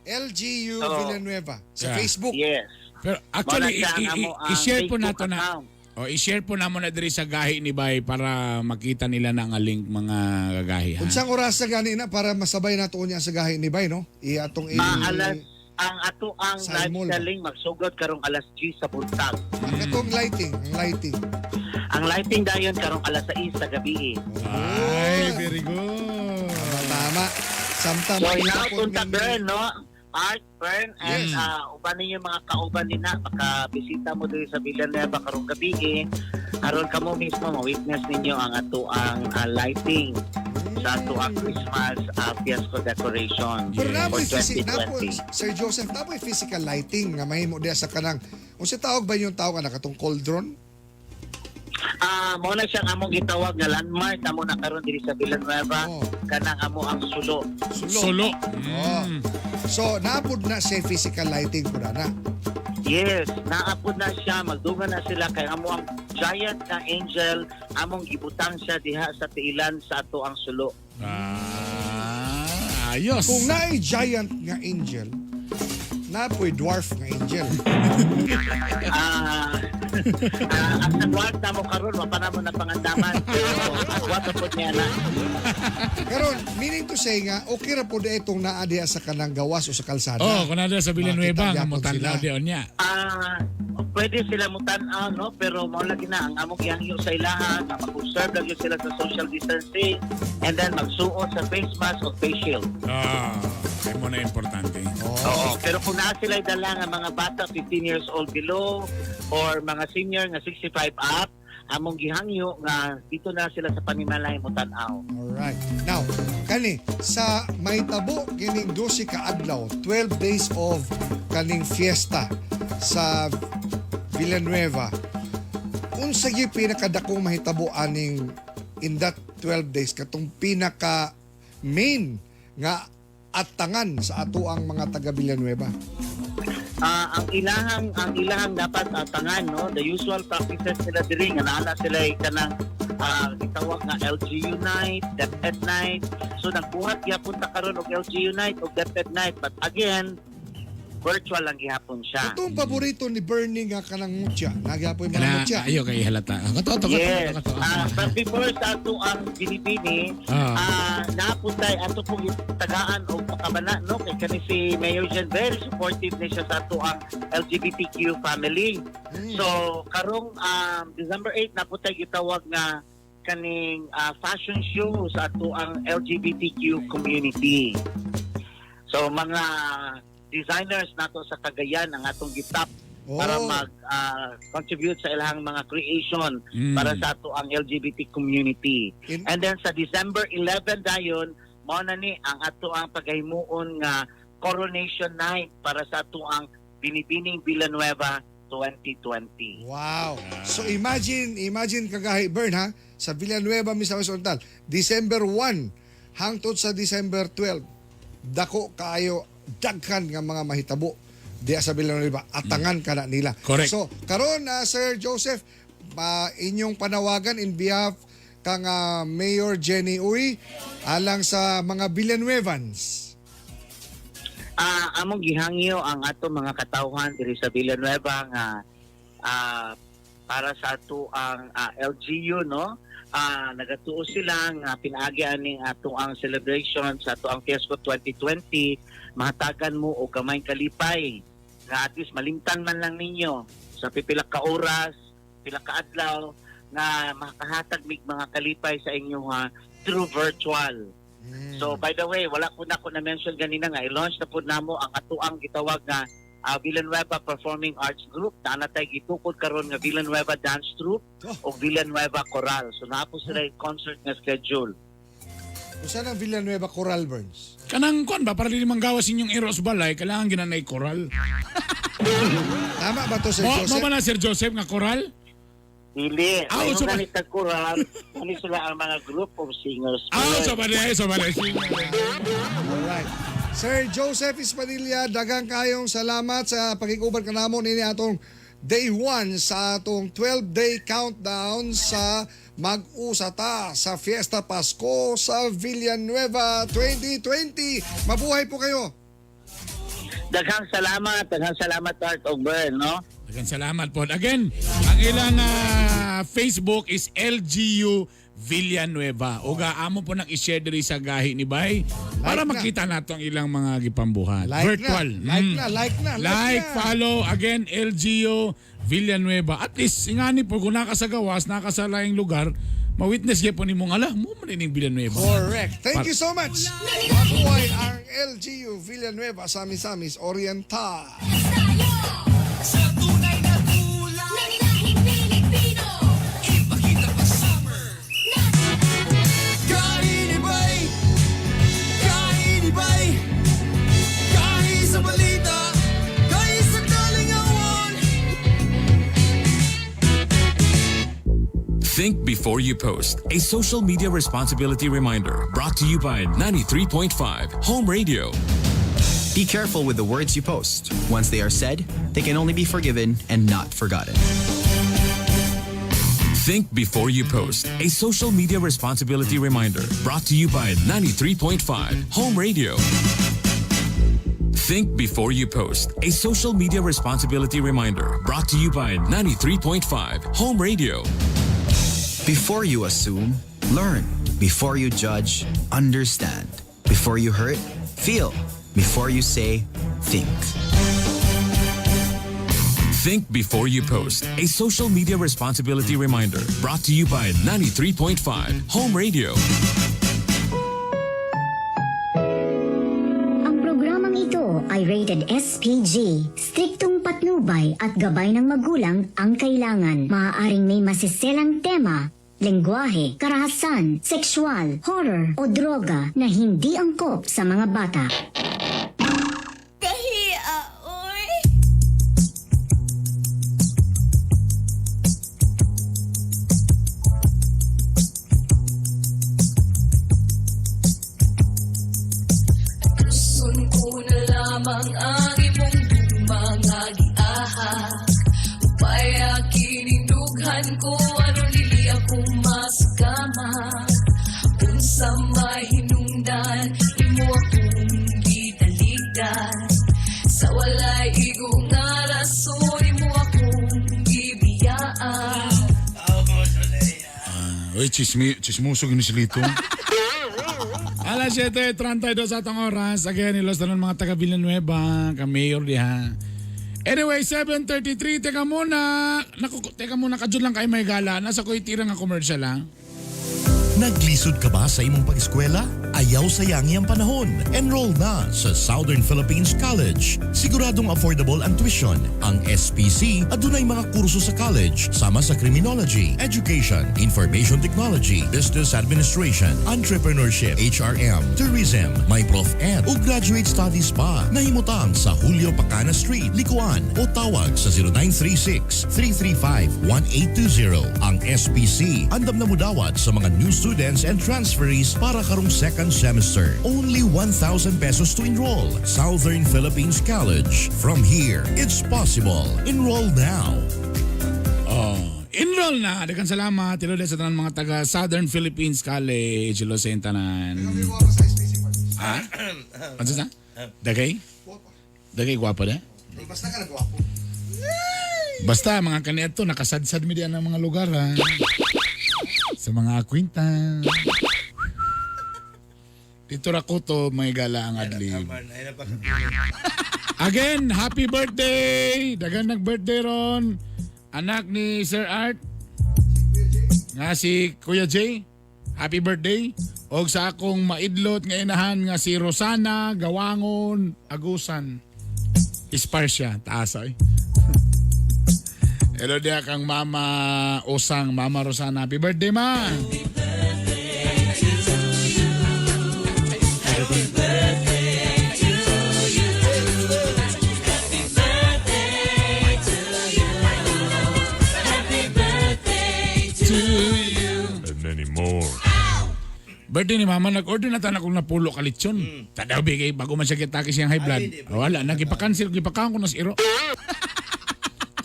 LGU Villanueva sa Facebook. Yes. Pero actually, Mao na siya ang amo ang i-share po Facebook nato na. account. Oh, i-share po namo na diri sa gahi ni Bay para makita nila na ang link, mga gagahi, ha. Unsang oras sa gani na para masabay nato niya sa gahi ni Bay, no? I atong i Alas ang ato ang Sa live mall ba? selling magsugod karong alas 10 sa buntag. Ang katong lighting, ang lighting. Ang lighting dayon karong alas 6 sa gabi. Ay, very good. Tama, tama. Samtang So makita hinaut po unta ninyo- Bern, no? Art, Bern, and Yes. uban ninyo mga kauban nina, makabisita mo diri sa Villanueva karong gabi. Aron kamo mismo ma-witness ninyo ang ato ang lighting sa ato ang Christmas fiasco decoration Pero for napoy napoy, 2020. Sir Joseph, napoy physical lighting nga mahimo diya sa kanang unsa tawag ba yung tawag na katong cauldron? Mao na siyang among gitawag nga landmark amo na karon diri sa Villanueva, kanang amo ang sulo. Sulo. Oh. So, naapod na siya physical lighting po na na. Yes, naapod na siya, magduga na sila kay amo ang giant na angel, among gibutang siya diha sa tiilan sa ato ang sulo. Ah, ayos. Kung naay giant nga angel, napoy dwarf nga angel. Ang nagwag na mo karon wa pa na mo napangandaman. Pero wa pa pod niya na. Karon, meaning to say nga, okay ra po na itong naa diha sa kanang gawas o sa kalsada. Oh, kung naa sa Villanueva, Makita nga gyapon mo sila. tan-aw diyon niya. Pwede sila mutan-aw, no, pero mao lagi na ang among gihangyo sa ilaha nga mag-observe lang yun sila sa social distancing and then magsuot sa face mask o face shield. Kay mo na importante. Oo, pero kung naa sila dala nga mga bata 15 years old below or mga senior nga 65 up, among gihangyo nga dito na sila sa panimalay mo tan-aw. Alright. Now, kani sa mahitabo kining 12 ka adlaw, 12 days of kaning fiesta sa Villanueva. Unsa gyud pinakadakong mahitabo aning in that 12 days katong pinaka main nga atangan sa ato ang mga taga Villanueva? Ang ilahang dapat atangan, no, the usual practices nila diri nga naa na sila kanang gitawag nga LGU night, DepEd night. So nagbuhat gyapon ta karon og LGU night og DepEd night, but again virtual lang gihapon siya. Itong paborito ni Bernie nga kanang mutya. Nagyapoy mga Kana mutya. ayo kay halata. Kato to kato Yes. kato. But before sa ato ang binibini, napuntay ato pong tagaan og pakabana, no, kay kani si Mayor Jen, very supportive ni siya sa ato ang LGBTQ family. So karong December 8 napuntay gitawag nga kaning fashion show sa ato ang LGBTQ community. So mga designers nato sa Cagayan ang atong gitap para mag contribute sa ilang mga creation para sa ato ang LGBT community. And then sa December 11 dayon, mao na ni ang ato ang paghimuon nga coronation night para sa ato ang Binibining Villanueva 2020. Wow. So imagine, imagine kagahi Bern ha, sa Villanueva, Misamis Oriental, December 1 hangtod sa December 12. Dako kaayo, daghan nga mga mahitabo diya sa Villanueva, atangan ka na nila. Correct. So karon Sir Joseph, inyong panawagan in behalf kang Mayor Jenny Uy alang sa mga Villanuevans. Among gihangyo ang ato mga katawhan diri sa Villanueva nga para sa ato ang LGU, no, nagatuo sila nga pinaagi aning ato ang celebration sa ato ang Fiesco 2020, mahatagan mo og gamay kalipay nga at least malimtan man lang ninyo sa pipila ka oras, pila ka adlaw nga makahatag mig mga kalipay sa inyo ha through virtual. So by the way, wala ko na ko na mention ganina nga i-launch na pud namo ang atuang gitawag nga Villanueva Performing Arts Group. Naa na tay gitukod karon nga Villanueva Dance Troupe o Villanueva Choral. So naa po sila yung concert nga schedule. Usa nang Villanueva Choral, Burns? Kanang kuan ba, para dili manggawas inyong eros balay, kailangan ginanay koral. Tama ba to, Sir Mo, Joseph? mo ba na Sir Joseph nga koral? Dili. Ah, Ayun so nga ni Choral, kani sila ang mga group of singers. Ah, so ba so ba. Alright. Sir Joseph Ispanilla, daghang kayong salamat sa pakikuban kanamo nini atong day 1 sa atong 12-day countdown sa Mag-usa ta sa Fiesta Pasko sa Villanueva 2020. Mabuhay po kayo. Daghang salamat Art og Bern, no? Daghang salamat po. Again, ang ilang Facebook is LGU Villanueva. Oga amo po nang i-share diri sa gahi ni Bay para na. makita nato ang ilang mga gipambuhat. Like Virtual. na. Like na, like na, like Like, na. follow again LGU Villanueva. At least ingani po kung naka sa gawas, naka sa laing lugar, ma-witness gyud po nimo nga ala mo man ining Villanueva. Correct. Thank you so much. Mabuhay ang LGU Villanueva sa Misamis Oriental. Sa tunay na kulay Ng lahing Pilipino. Ipakita pa summer. Kainibay, kainibay, kahi sa balita, kahi sa kalingawan. Think before you post. A social media responsibility reminder brought to you by 93.5 Home Radio. Be careful with the words you post. Once they are said, they can only be forgiven and not forgotten. Think before you post. A social media responsibility reminder brought to you by 93.5 Home Radio. Think before you post. A social media responsibility reminder brought to you by 93.5 Home Radio. Before you assume, learn. Before you judge, understand. Before you hurt, feel. Before you say, think. Think before you post. A social media responsibility reminder brought to you by 93.5 Home Radio. Ang programang ito ay rated SPG. Striktong patnubay at gabay ng magulang ang kailangan. Maaaring may masiselang tema, lengguwahe, karahasan, sexual, horror o droga na hindi angkop sa mga bata. Kahiya, oy. Tuson ko na lamang ang imong mga giahak. Upaya kinindughan ko aron dili ako masakama. Unsa may hinungdan imo akong gitaligdan. Sa walay igo nga rason imo akong gibiyaan. Uy, chismoso gini si Lito. Alas 7:32 sa atong oras. Again, ilos na ng mga taga Villanueva, ka-mayor diha. Anyway, 7:33. Teka muna. Naku, teka muna, kadyo lang kayo may gala. Nasa ko'y tira nga commercial, ha? Naglisod ka ba sa imong pag-eskwela? Ayaw sayangi ang panahon. Enroll na sa Southern Philippines College. Siguradong affordable ang tuition. Ang SPC adunay mga kurso sa college sama sa criminology, education, information technology, business administration, entrepreneurship, HRM, tourism, may prof ed o graduate studies pa. Nahimutang sa Julio Pacana Street, Licoan o tawag sa 0936-335-1820. Ang SPC andam na mudawat sa mga new students and transferees para karong second semester. Only 1,000 pesos to enroll. Southern Philippines College. From here, it's possible. Enroll now. Oh, enroll na. Daghang salamat. Hello sa tanan mga taga Southern Philippines College. Hello sa tanan. Ha? Ano sa? Dagay? Dagay gwapa na? Basta ka nagwapo. Basta mga kaniadto nakasadsad mi diyan ang mga lugar ha. Sa mga acquaintance. Dito ra ko to may gala ang adlib. Again, happy birthday! Dagan nag-birthday ron. Anak ni Sir Art. Nga si Kuya Jay. Happy birthday. Og sa akong maidlot nga inahan nga si Rosana Gawangon Agusan. Isparsia, taas ay. Hello diya kang Mama Osang, Mama Rosana. Happy birthday, ma! Happy birthday to you. Happy birthday to you. Happy birthday to you. And many more. Birthday ni Mama, nag-order na tayo akong napulo ka lechon. Tadaw, bigay, bago man siya kitaki siyang high blood. Wala, nagipakancel, gipakaan ko na si Iro.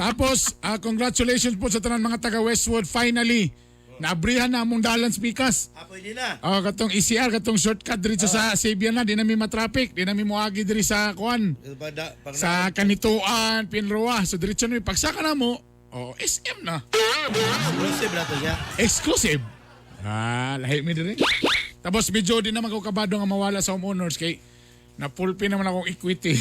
Tapos, congratulations po sa tanan mga taga Westwood. Finally, naabrihan na among dalan speakers. Pwede na. Oh, katong ECR, katong shortcut diri sa Sabian na, di na mi matraffic, di na mi moagi diri sa kuan. Sa Kanituan, Pinroa. So diretso na mi pagsaka na mo. Oh, SM na. Exclusive na to siya. Exclusive. Ah, lahi mi diri. Tapos medyo di naman ko kabado nga mawala sa homeowners kay na pulpi naman akong equity.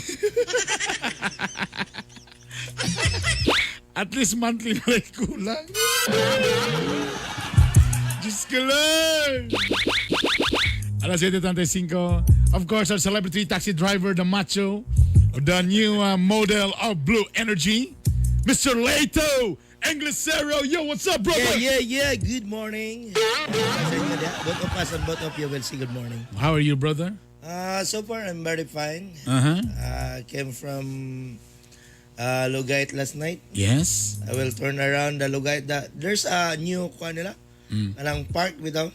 At least monthly na lang kulang. Diyos ko lang! Alas 7:35. Of course, our celebrity taxi driver, the macho, the new model of Blue Energy, Mr. Leto Inglesero. Yo, what's up, brother? Yeah. Good morning. Both of us and both of you will say good morning. How are you, brother? So far, I'm very fine. Uh-huh. Came from Lugait last night. Yes. I will turn around the Lugait. There's a new kuan nila, Kanang park bitaw.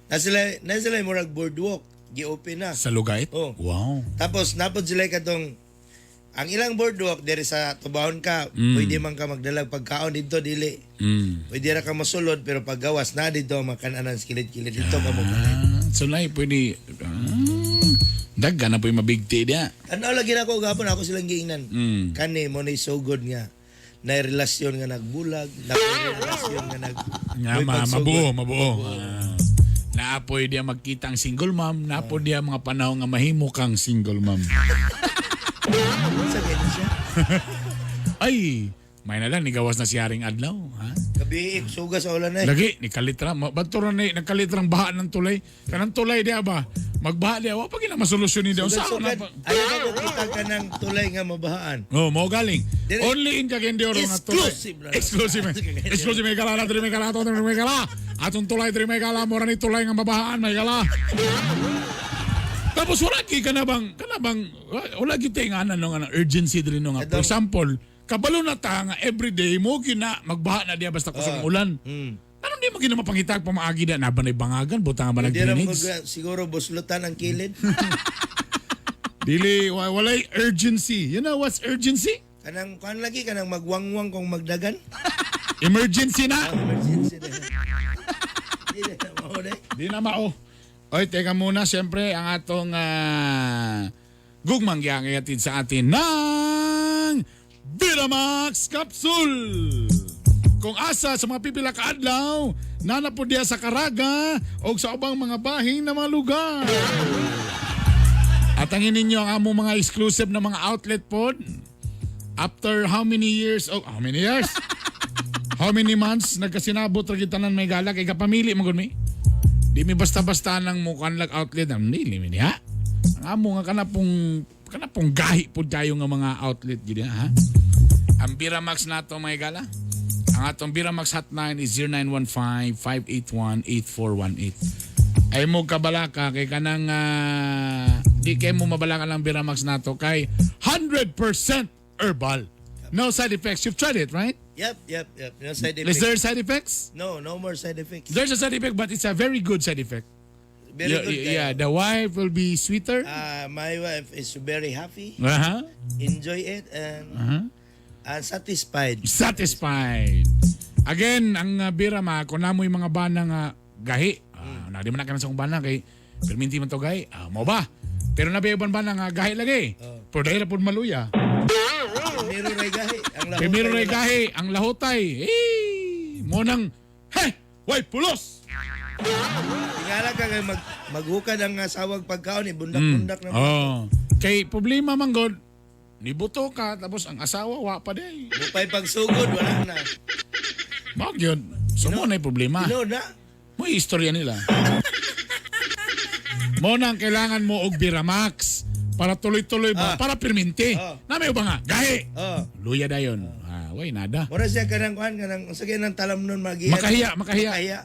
Na sila murag boardwalk, gi-open na. Sa Lugait? Oh. Wow. Tapos napod sila katong ang ilang boardwalk diri sa tubahon ka, pwede man ka magdalag pagkaon dito, dili. Pwede ra ka mosulod, pero paggawas na dito makananan sa kilid-kilid dito ka mo. Ah, so na pwede dagga na po yung mabigti diya. Ano lagi na ako gapon ako silang giingnan. Kani mo ni sugod nga na relasyon nga nagbulag, na relasyon nga nag Nga may pagsugod. mabuo, mabuo. Ah. Naapoy diya magkita ang single mom, naapoy diya mga panahon nga mahimo kang single mom. Sa ganyan siya. Ay, may na lang, nigawas na si Haring Adlaw. Ha? Gabi, suga sa ulan eh. Lagi, ni kalitra. Bato ra ni, nagkalitrang baha ng tulay. Kanang tulay diya ba? Magbaha diya, wa pa gina masolusyon ni diya. Sugad, Unsa na sugad. pa? Ayaw ka kung kita ka ng tulay nga mabahaan. Oh, mo galing. Dire- Only in Cagayan de Oro nga tulay. Exclusive na. Exclusive. Exclusive may gala, diri may gala, diri may gala. Atong tulay diri may gala, mura ni tulay nga mabahaan may gala. Tapos wala gi kana bang wala gyud tay nga ano nga urgency diri no nga. For example, kabalo na ta nga everyday mo gina magbaha na diya basta kusog ang ulan. Ano di mo gina mapangitag pamaagi na na ba na bangagan buta nga ba Hindi ra mo nag-drainage? siguro buslutan ang kilid. Dili walay urgency. You know what's urgency? Kanang kuan lagi kanang magwangwang kung magdagan. Emergency na. Emergency na. Di na mao na. Di na mao. Oy, teka muna, siyempre, ang atong gugmang giyang iatid sa atin ng Vitamax Capsule. Kung asa sa mga pipila ka adlaw, nana po diya sa Caraga o sa ubang mga bahin na mga lugar. At angin ninyo ang among mga exclusive na mga outlet pod. After how many years? Oh, how many years? How many months nagkasinabot ra gid tanan may gala kay kapamili man gud mi. Di mi basta-basta nang mukan lag outlet ang dili mi diha. Ang amo nga kana pong gahi pud kayo nga mga outlet gid ha. Ang Biramax nato mga gala. Ang atong Biramax hotline is 0915-581-8418. Ay mo kabalaka kay kanang di kay mo mabalaka lang Biramax nato kay 100% herbal. No side effects. You've tried it, right? Yep. No side effects. Is there side effects? No, no more side effects. There's a side effect, but it's a very good side effect. Very Yeah, good. Yeah, the wife will be sweeter. My wife is very happy. Enjoy it and and satisfied. Satisfied. Again, ang Birama, kung namoy mga bana nga gahi, na di man na ka na sa akong bana kay perminti man to gahi, mo ba? Pero nabi uban bana nga gahi lagi. Pero dahil na po maluya. Primero ray gahi. Ang lahutay Primero ray wala. gahi, ang lahutay. Eh, mo nang, he, way pulos! Tingala ka kay maghukad ang asawag pagkaon, ibundak-bundak na. Oh. Kay problema man god, nibuto ka tapos ang asawa wa pa day. Mupay pagsugod wala na. Mao gyud. So mo na problema. Tinuod na. Mo istorya nila. Mo na ang kailangan mo og Biramax para tuloy-tuloy ba para perminti. Na may uba nga gahi. Oh. Luya dayon. Ah, way nada. Mura siya kanang kuan kanang unsa kay nang talam nun magiya. Makahiya, makahiya. Makahiya.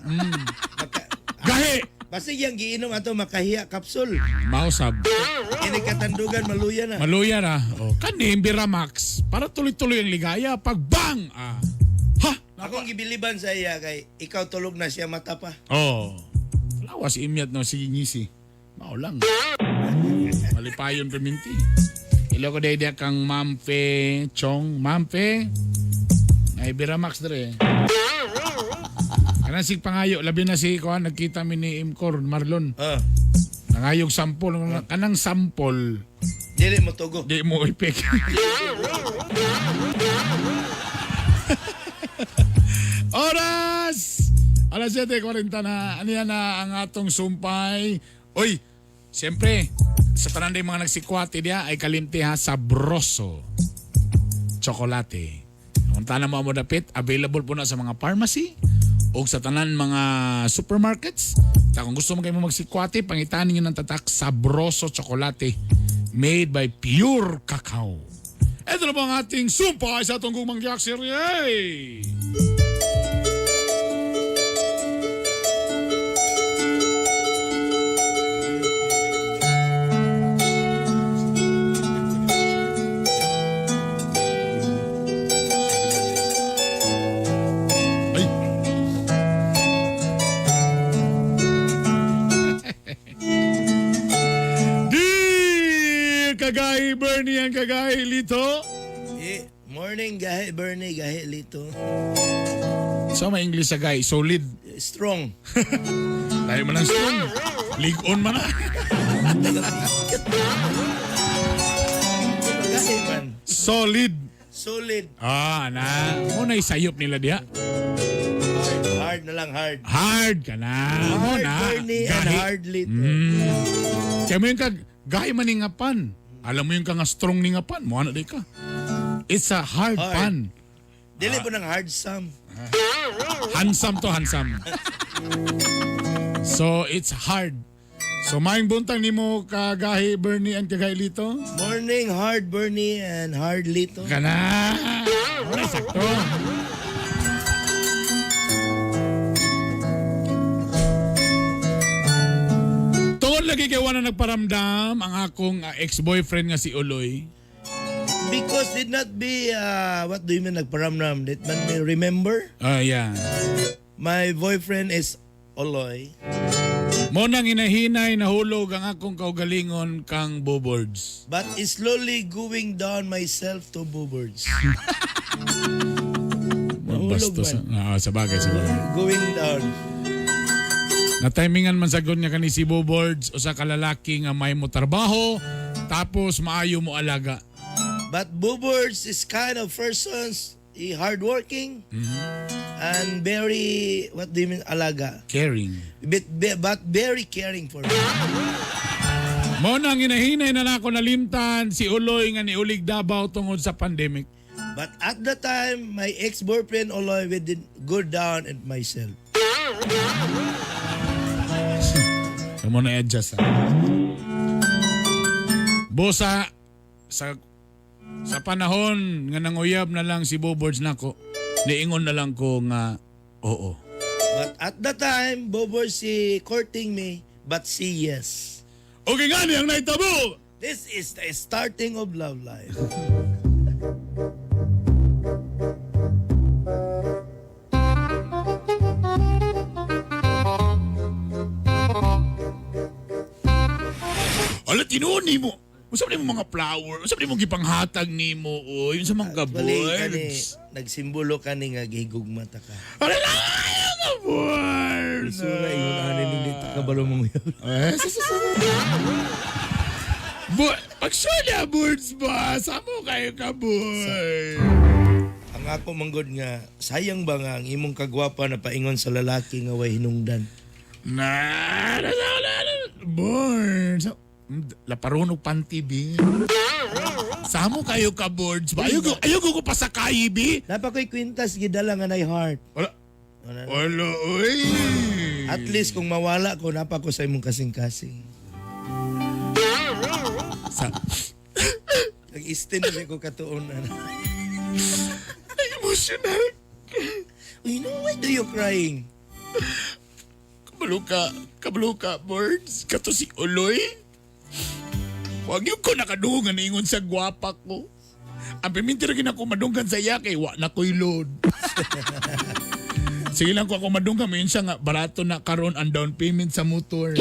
Gahi. Basta yang giinom ato makahiya capsule. Mausab. Kini katandugan maluya na. Maluya ra. Oh, kani Biramax para tuloy-tuloy ang ligaya pag bang. Ah. Akong gibiliban sa iya kay ikaw tulog na siya mata pa. Oh. Lawas imyat no sige ngisi. Mao lang. Malipayon perminti. Ilo ko day kang Ma'am Fe Chong. Ma'am Fe. Ay Biramax dre. Kanang sig pangayo labi na si kuan nagkita mi ni Imcor Marlon. Nangayog sampol kanang sampol. Dili mo tugo. Di mo ipik. Oras! Alas 7:40 na. Ano yan na ang atong sumpay? Uy, siyempre, sa tanan din mga nagsikwate diya ay kalimti ha, sabroso. Chocolate. Kung tanan mo mo dapit, available po na sa mga pharmacy o sa tanan mga supermarkets. Ta kung gusto mo kayo magsikwate, pangitan ninyo ng tatak Sabroso Chocolate made by Pure Cacao. Ito na po ang ating sumpay sa atong gumang giyak serye. Kagahi Bernie and Kagahi Lito. Eh, morning, gahi Bernie, gahi Lito. So may English sa guy, solid. Strong. Tayo man ang strong. Ligon man na. Gahi man. Solid. Solid. Ah, na. Mo na isayop nila diha. Hard na lang, hard. Hard ka na. Mo Hard na. Bernie and Gahi. hard Lito. Kaya mo yung kag, gahi man ni nga pan. Alam mo yung ka nga strong ni nga pan. Mo ano di ka. It's a hard, Hard. pan. Dili po ng hard sum. Handsome to handsome. So it's hard. So maayong buntag nimo Kagahi Bernie and Kagahi Lito. Morning, hard Bernie and hard Lito. Kana. Wala sakto. Tungod lagi kay wala nagparamdam ang akong ex-boyfriend nga si Uloy. Because did not be, what do you mean nagparamram? Did man may remember? Ah, yeah. My boyfriend is Oloy. Mo nang inahinay nahulog ang akong kaugalingon kang Bobords. But is slowly going down myself to boobers. Nahulog Bastos. man. Ah, sa bagay, sa bagay. Going down. Natimingan man sagod nga kani si Bobords usa ka lalaki nga may mo trabaho tapos maayo mo alaga. But boobers is kind of persons, he hardworking and very, what do you mean, alaga? Caring. But very caring for me. Mo nang inahinay na nako nalimtan si Uloy nga niulig Davao tungod sa pandemic. But at the time, my ex-boyfriend Oloy would go down and myself. So mo na adjust ha. Bosa sa panahon nga nanguyab na lang si Bobords nako, niingon na lang ko nga oo. But at the time, Boobers si courting me, but si yes. Okay nga niyang naitabo! This is the starting of love life. Ala, tinuod nimo. Unsa man nimo mga flower? Unsa man nimo gipanghatag nimo oy? Unsa man ka Actually, kani, birds? nagsimbolo kani nga gihigugma ta ka. Ala na ka birds. Isura ingon ani ning dito kabalo mong yun. Eh, sa. Pagsunya birds ba? Samo kayo ka boy. Ang ako manggod nga sayang ba nga ang imong kagwapa na paingon sa lalaki nga way hinungdan. Na, na, na, na, na. Birds. Laparonog panty bi. Samo kayo ka birds ba? Ayaw ko pasakay bi. Napa ko'y kwintas gidala nga nay heart. Wala. Wala, oy. At least kung mawala ko napa ko sa imong kasing-kasing. Sa Ang istin na ko katuon ana. Emotional. You know why do you crying? Kabalo ka, birds. Kato si Uloy. Wag yung ko nakadungan ingon sa gwapa ko. Ang piminti rin ako madunggan sa iya kay wa na ko'y load. Sige lang ko ako madunggan mo yun siya nga barato na karon ang down payment sa motor.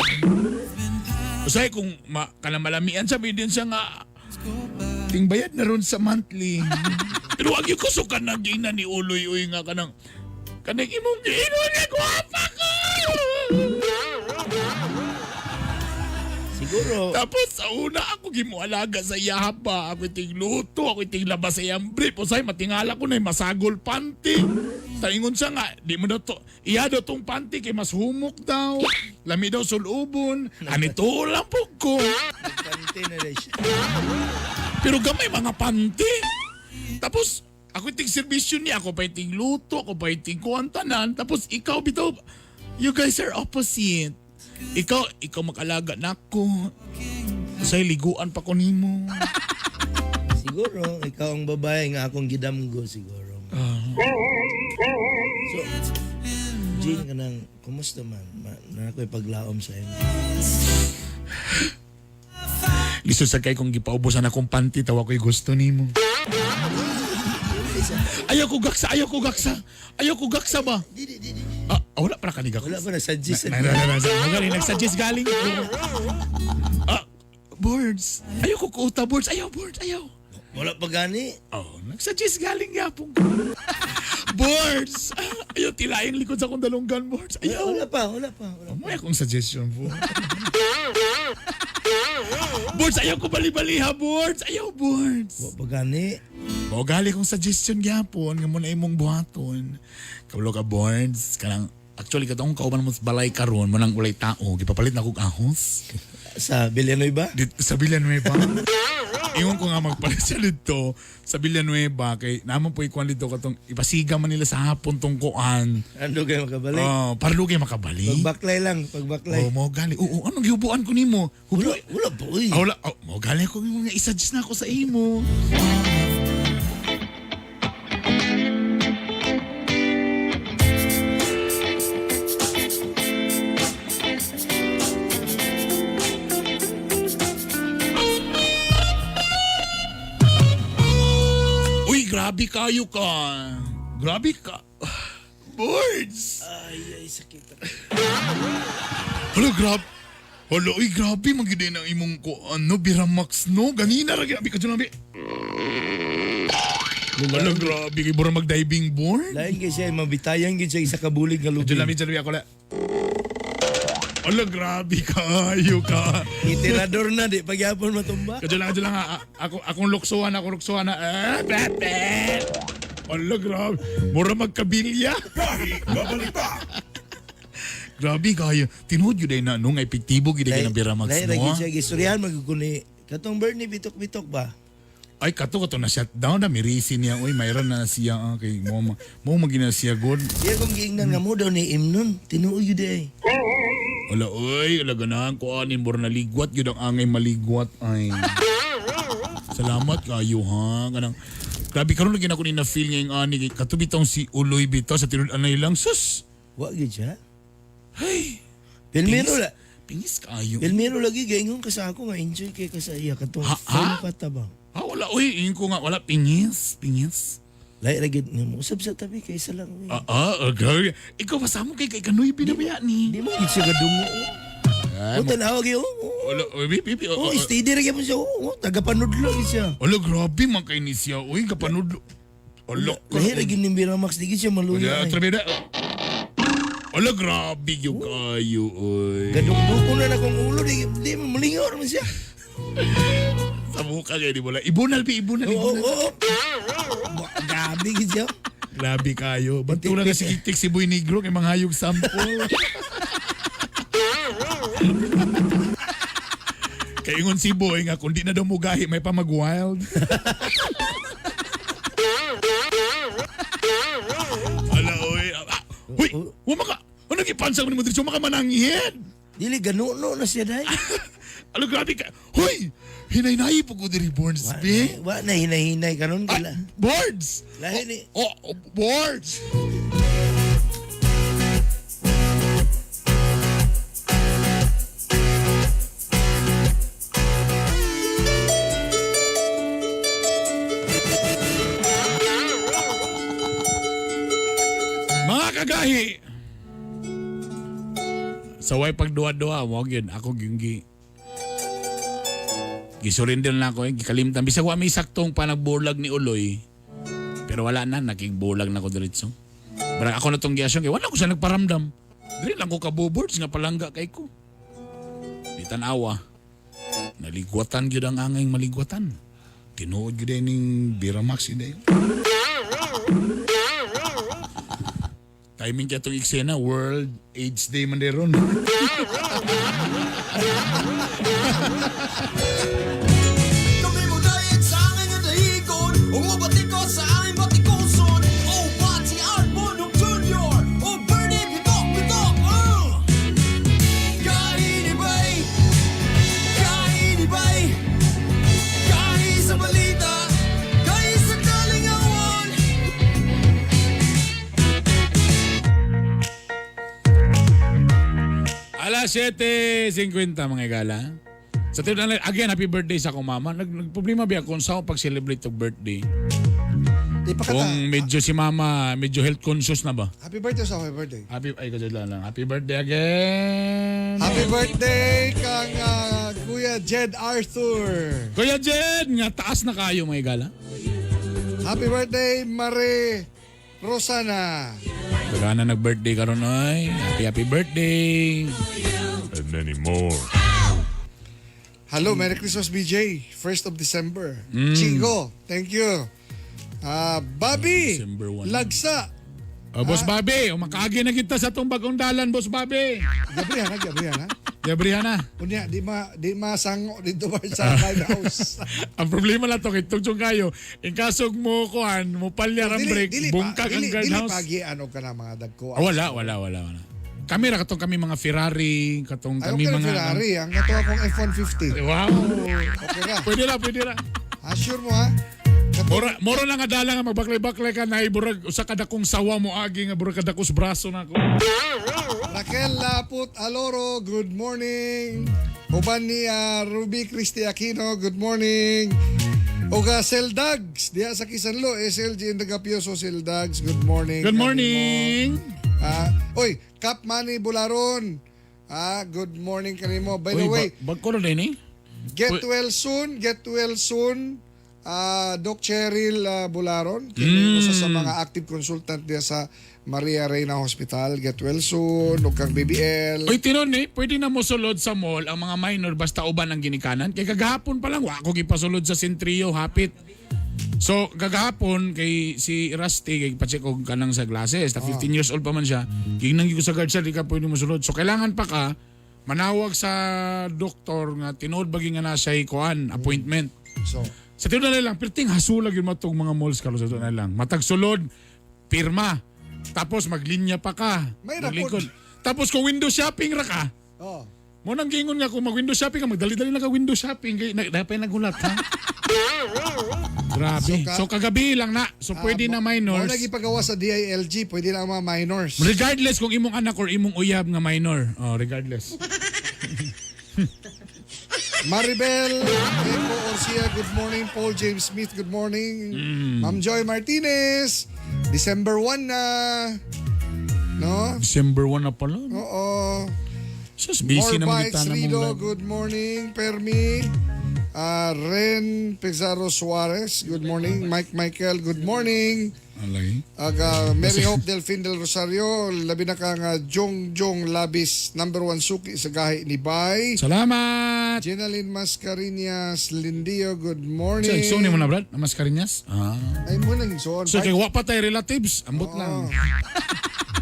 Usay kung kalamalamian sabi din siya nga tingbayad na ron sa monthly. Pero wag yung kusukan na gina ni Uloy uy nga kanang kanang imong giingon nga gwapa ko. Siguro. Tapos sa una ako gimualaga sa iya pa. Ako iting luto, ako iting labas sa iyang brief. Usay matingala ko na masagol panty. Taingon siya nga, di mo daw to, iya daw tong panty kay mas humok daw. Lami daw sulubon. Anito lang po ko. Panty na rin siya. Pero gamay mga panty. Tapos, ako iting serbisyo niya, ako pa iting luto, ako pa iting kuwantanan. Tapos ikaw bitaw, you guys are opposite. Ikaw makalaga na ako. Say, liguan pa ko nimo. Siguro, ikaw ang babae nga akong gidamgo siguro. So, Jean, kanang, kumusta man? Na ako'y paglaom sa imo. Lisod sa kay kung gipaubosan akong panty, tawa ko'y gusto nimo. Ayaw ko gaksa, ayaw ko gaksa. Ayaw ko gaksa ba? Ah, wala pa kaniga ko. Wala pa nagsuggest. Na, nagsuggest galing. Ah, Boards. Ayaw ko kuta, boards. Ayaw, boards. Ayaw. Wala pa gani. Oh, nagsuggest galing yapong ko. Boards! Ayaw, tilaing likod sa akong dalunggan, boards. Ayaw. Wala pa, wala pa. Wala pa. May akong suggestion po. Boards, ayaw ko bali-bali ha, boards. Ayaw, boards. Wala pa gani. Mao gali kong suggestion gyapon nga mo na imong buhaton. Kabalo ka boards, kanang actually katong kauban mo sa balay karon mo nang ulay tao, gipapalit na kog ahos. Sa Villanueva? Dito, sa Villanueva. Ingon ko nga magpalit siya dito sa Villanueva kay naman po ikuan dito katong ipasiga man nila sa hapon tong kuan. Ano kayo makabalik? Oh, para lugay makabalik. Pagbaklay lang, pagbaklay. Oh, mo gali. Oo, anong gihubuan ko nimo? Hubo. Wala, wala po uy. Ah, wala. Oh, mo gali ko nga i-suggest na ako sa imo. Uy, grabe kayo ka. Grabe ka. Birds! Ay, ay, sakit. Hala, grabe. Hala, uy, grabe. Magyud ang imong ko, ano, Biramax, no? Ganina, ra, grabe ka dyan, abi. Hala, grabe. Kay Bura mag-diving board. Lain kay siya, mabitayan gid siya isa ka bulig nga lubi. Diyan lang, diyan lang, ako la. Hala, grabe kayo ka. Itirador na, di pagyapon matumba. Kadyo lang, kadyo lang, ha. Ako, akong luksuan, akong luksuan. Eh, bete! Hala, grabe. Mura magkabilya. Grabe kayo. Tinuod yun ay na, no? Nga epektibo yun ay ng Biramax, Lain no? ra gid siya gistoryahan maguguni. Katong Bernie bitok-bitok ba? Ay, kato, kato na shutdown na. Mirisi niya. Uy, mayroon na siya. Ah, kay mo, mo magina siya, good. Iya kong giingnan nga mo daw ni Imnon, tinuod yun ay. Ala, uy, ala, ganahan ko, anin, mura naligwat, yun ang angay maligwat, ay. Salamat kayo, ha. Ganang, grabe, karon lagi na ko ni na-feel ngayong ani. Kay Katubitong si Uloy bitaw sa tinud-anay lang, sus! Wa gyud siya. Hey! Pilmiro Pingis- la. Pingis kayo. Pilmiro lagi gaingon ka sa ako nga enjoy kay ka sa iya katong Ha, phone ha? pa ta ba. Ha, wala, uy, ingin ko nga, wala, pingis, pingis. Lahi ra gid nimo usab sa tabi kay isa lang. uy. Ah, ah, okay. Ikaw, basta mo kay kanoy binabaya ni. Di mo gid siya kadungo. Ay, Oh, tanawa gyud. Oh, Wala, uy, bi, bi, bi, oh, steady ra gyud siya. Oh, oh, tagapanudlo gid siya. Wala, grabe man kay ni siya. Uy, kapanudlo. Wala ka. Lahi ra gid ning Biramax di gid siya maluya. Wala, ay. trabida. Wala, grabe yung kayo, uy. Gadukduko na na kong ulo di di mo malingaw man siya. Sa mukha kayo, di mo lang. Ibunal, bi, ibunal, Oo, ibunal. oo. Grabe gid siya. Grabe kayo. Bantura ka si Kitik si Boy Negro kay mga hayog sample. Kay ingon si Boy nga kung di na daw mugahi may pa mag-wild. Ala oy. Ah, huy, wa maka. Ano gipansa mo ni Modric? Wa maka mananghin. Dili ganuno na siya dai. Alo grabe ka. Huy, hinay-hinay po ko diri Borns, be. Wa na hinay-hinay karon kila. Boards! Lahi ni Oh, oh, boards! Mga kagahi! Sa way pagduwa-duwa, mo yun, ako gyud gi gisurrender na ako, eh, gikalimtan. Bisag wa may saktong panagbulag ni Uloy, pero wala na, nakigbulag na ko diretso. Barang ako na tong giasyon, kay wala ko siya nagparamdam. Dili lang ko kabuboards nga palangga kay ko. Di tanawa. Naligwatan gyud ang angay maligwatan. Tinuod gyud ning Biramax yun dayon. Timing kaya itong eksena, World AIDS Day man ron. Kami mo dayeg sa aming dahigon Umubati ko sa aming batikuson Oh, Pati Art Bonong Jr. Oh, Bernie Bitok Bitok. Kainibay, kainibay, kahi sa balita, kahi sa kalingawan. Alas 7:50 mga igala. Sa tiyo na again, happy birthday sa akong mama. Nagproblema ba kung saan pag-celebrate og birthday? Ipakata. Kung medyo si mama, medyo health conscious na ba? Happy birthday sa happy birthday. Happy, ay, kadyo lang. Happy birthday again! Happy birthday kang Kuya Kuya Jed Arthur. Kuya Jed, nga taas na kayo mga igala. Happy birthday, Mare Rosana. Taga na nag-birthday karon oy. Happy happy birthday. And many more. Hello, Merry Christmas, BJ. 1st of December. Chico, thank you. Ah, Bobby, December 1. Lagsa. Oh, Boss Bobby, umakaagi na kita sa tong bagong dalan, Boss Bobby. Gabrihan ha, gabrihan ha. Gabrihan na. Unya, di masango dito ba sa house. Ang problema lang to kay tugtong kayo, in kasog mo kuan, mo palyar ang break, bungkag ang dili guardhouse. pagi ano ka na mga dagko. Ah, wala, wala, wala, wala. Kami ra katong kami mga Ferrari, katong Ayaw kami ka ng mga Ferrari, ang kato akong F-150. Wow. Okay ra. Pwede ra, pwede ra. Ah, sure mo ha? Mora na nga dala nga magbaklay-baklay ka na burag usa ka dakong sawa mo agi nga burag kadakos braso na ako. Raquel Laput Aloro, good morning. Uban ni Ruby Christy Aquino, good morning. Oga Seldags, diha sa Kisanlo, SLG in the Gapioso Seldags, good morning. Good morning. Ah, oy, Kap Manny Bularon. Ah, good morning kanimo. By the Uy, way, bag ko na din eh. get well soon, get well soon. Ah, Doc Cheryl Bularon, kini usa sa mga active consultant diha sa Maria Reina Hospital. Get well soon, ug kang BBL. Uy, tinon eh, pwede na mo sulod sa mall ang mga minor basta uban ang ginikanan. Kay kagahapon pa lang, wa ko gipasulod sa Centrio, hapit. So, kagahapon kay si Rusty, kay pacheck og kanang sa glasses, ta 15 years old pa man siya. Giingnan gyud ko sa guard, sir, di ka pwede mo sulod. So, kailangan pa ka manawag sa doktor nga tinuod ba gyud nga na siya kuan appointment. So, sa tinuod na lang, perting hasulag yun matong mga malls karon sa tinuod na lang. Matag sulod, pirma. Tapos maglinya pa ka. May rapod. Maglingkod. Tapos kung window shopping ra ka, Oh. mo nang giingon nga kung mag-window shopping ka, magdali-dali na ka window shopping kay na, dapat nagulat ha. Grabe. So, kagabi lang na. So pwede na Mo minors. na gipagawa sa DILG, pwede na ang mga minors. Regardless kung imong anak or imong uyab nga minor. Oh, regardless. Maribel Eco Orsia, good morning. Paul James Smith, good morning. Ma'am Joy Martinez, December 1 na. No? December 1 na pala. Oo. Sus, busy More naman Bites kita na mong Rido, live. good morning. Permi. Ren Pizarro Suarez, good morning. Mike Michael, good morning. Alay. Aga Mary Hope Delfin del Rosario, labi na ka nga Jong Jong Labis, number one suki sa gahi ni Bay. Salamat! Jenaline Mascarinas Lindio, good morning. So, igsoon mo na, Brad? Ang Mascarinas? Ah. Ay mo nang igsoon. So, kay wa pa tayo relatives. Ambot lang.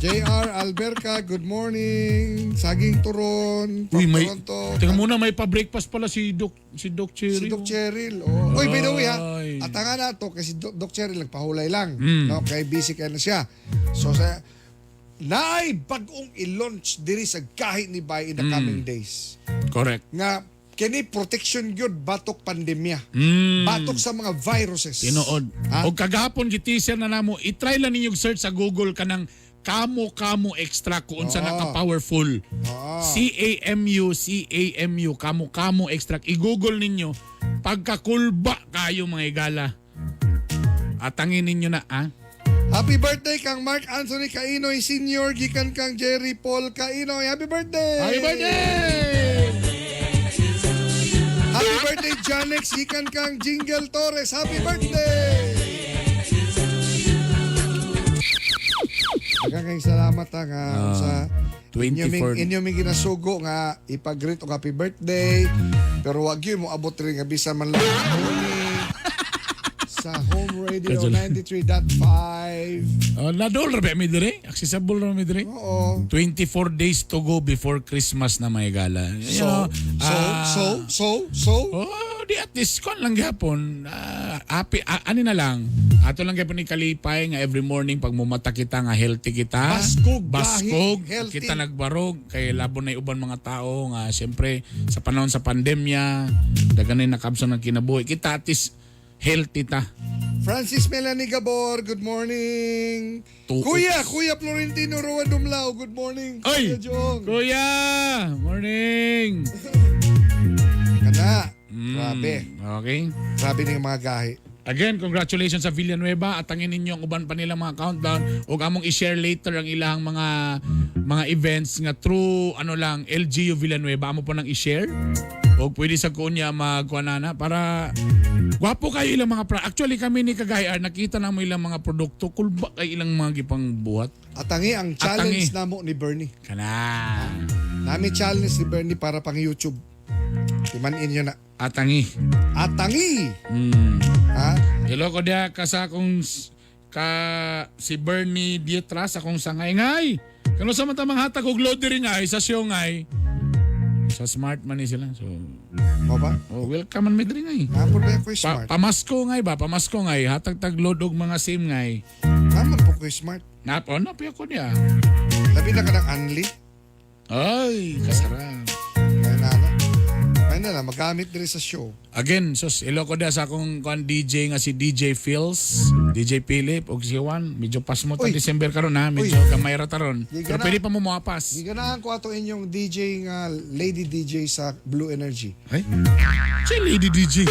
JR Alberca, good morning. Saging Turon, from Uy, may, Toronto. Teka muna, may pa-breakfast pala si Doc Cheryl. Si Doc Cheryl. Oh. Uy, by the way ha, Ay. at nga na to, kasi Doc Cheryl nagpahulay lang. No, kay busy kay na siya. So sa naay bag-ong i-launch diri sa kahit ni Bay in the coming days. Correct. Nga kini protection gyud batok pandemya. Batok sa mga viruses. Tinuod. Ha? Og kagahapon giteaser na namo, i-try lang ninyo search sa Google kanang Kamo Kamo Extra kung unsa naka-powerful. C A M U C A M U Kamo Kamo Extract. I-google ninyo pagkakulba kayo mga igala. Atangin ninyo na ah. Happy birthday kang Mark Anthony Kainoy Sr. gikan kang Jerry Paul Kainoy. Happy birthday! Happy birthday! Happy birthday Janex gikan kang Jingle Torres. Happy birthday! Daghang kayong salamat ha nga sa 24. inyo ming ginasugo nga ipag-greet og happy birthday. Pero wag yun mo abot rin nga bisan man lang sa Home Radio Kadyo lang. 93.5. Nadol ra ba mi dire? Accessible ra mi dire? Oo. 24 days to go before Christmas na mga igala. You So, know, so, so, so, so. Oh, di at least kon lang gyapon. Happy ani na lang. Ato lang gyapon ni kalipay nga every morning pag mumata kita nga healthy kita. Baskog, baskog, gahi, healthy. kita nagbarog kay labon na uban mga tao nga siyempre sa panahon sa pandemya daghan na nakabsan ng kinabuhi. Kita at least healthy ta. Francis Melanie Gabor, good morning. Tuos. Kuya, Kuya Florentino Roa Dumlao, good morning. Oy! Kuya Jong. Kuya! Morning! Kana. Grabe. Okay. Grabe ng mga gahi. Again, congratulations sa Villanueva at tangin ninyo ang uban pa nila mga countdown ug among i-share later ang ilang mga events nga through ano lang LGU Villanueva amo po nang i-share. O pwede sa kunya magkuanana para gwapo kayo ilang mga actually kami ni Kagayar nakita na mo ilang mga produkto, kulba kay ilang mga gipang buhat. Atangi ang challenge Atangi. namo ni Bernie. Kana. Nami challenge ni Bernie para pang YouTube. Timanin nyo na. Atangi. Atangi. Ha? Hello ko diha ka sa akong ka si Bernie Dietras akong sangay ngay. Kano sa mata mga hatag og load diri ngay sa show ngay. Sa smart man ni sila. So Mo ba? Oh, welcome man mi diri ngay. Napod ba ko smart? Pamasko ngay ba? Pamasko ngay hatag tag load og mga SIM ngay. Naman po ko smart. Nap oh, napi ako niya. Labi na ka ng unli. Ay, kasarap. May na na. May na na, magamit diri sa show. Again, sus, ilo ko da sa akong kuan DJ nga si DJ Phils, DJ Philip og si Juan. Medyo pasmo ta Uy. December karon ha, medyo Uy. gamay ra taron. Di Pero ka na. pwede pa mo moapas. Giganahan ko ato inyong DJ nga lady DJ sa Blue Energy. Ay? Si Lady DJ.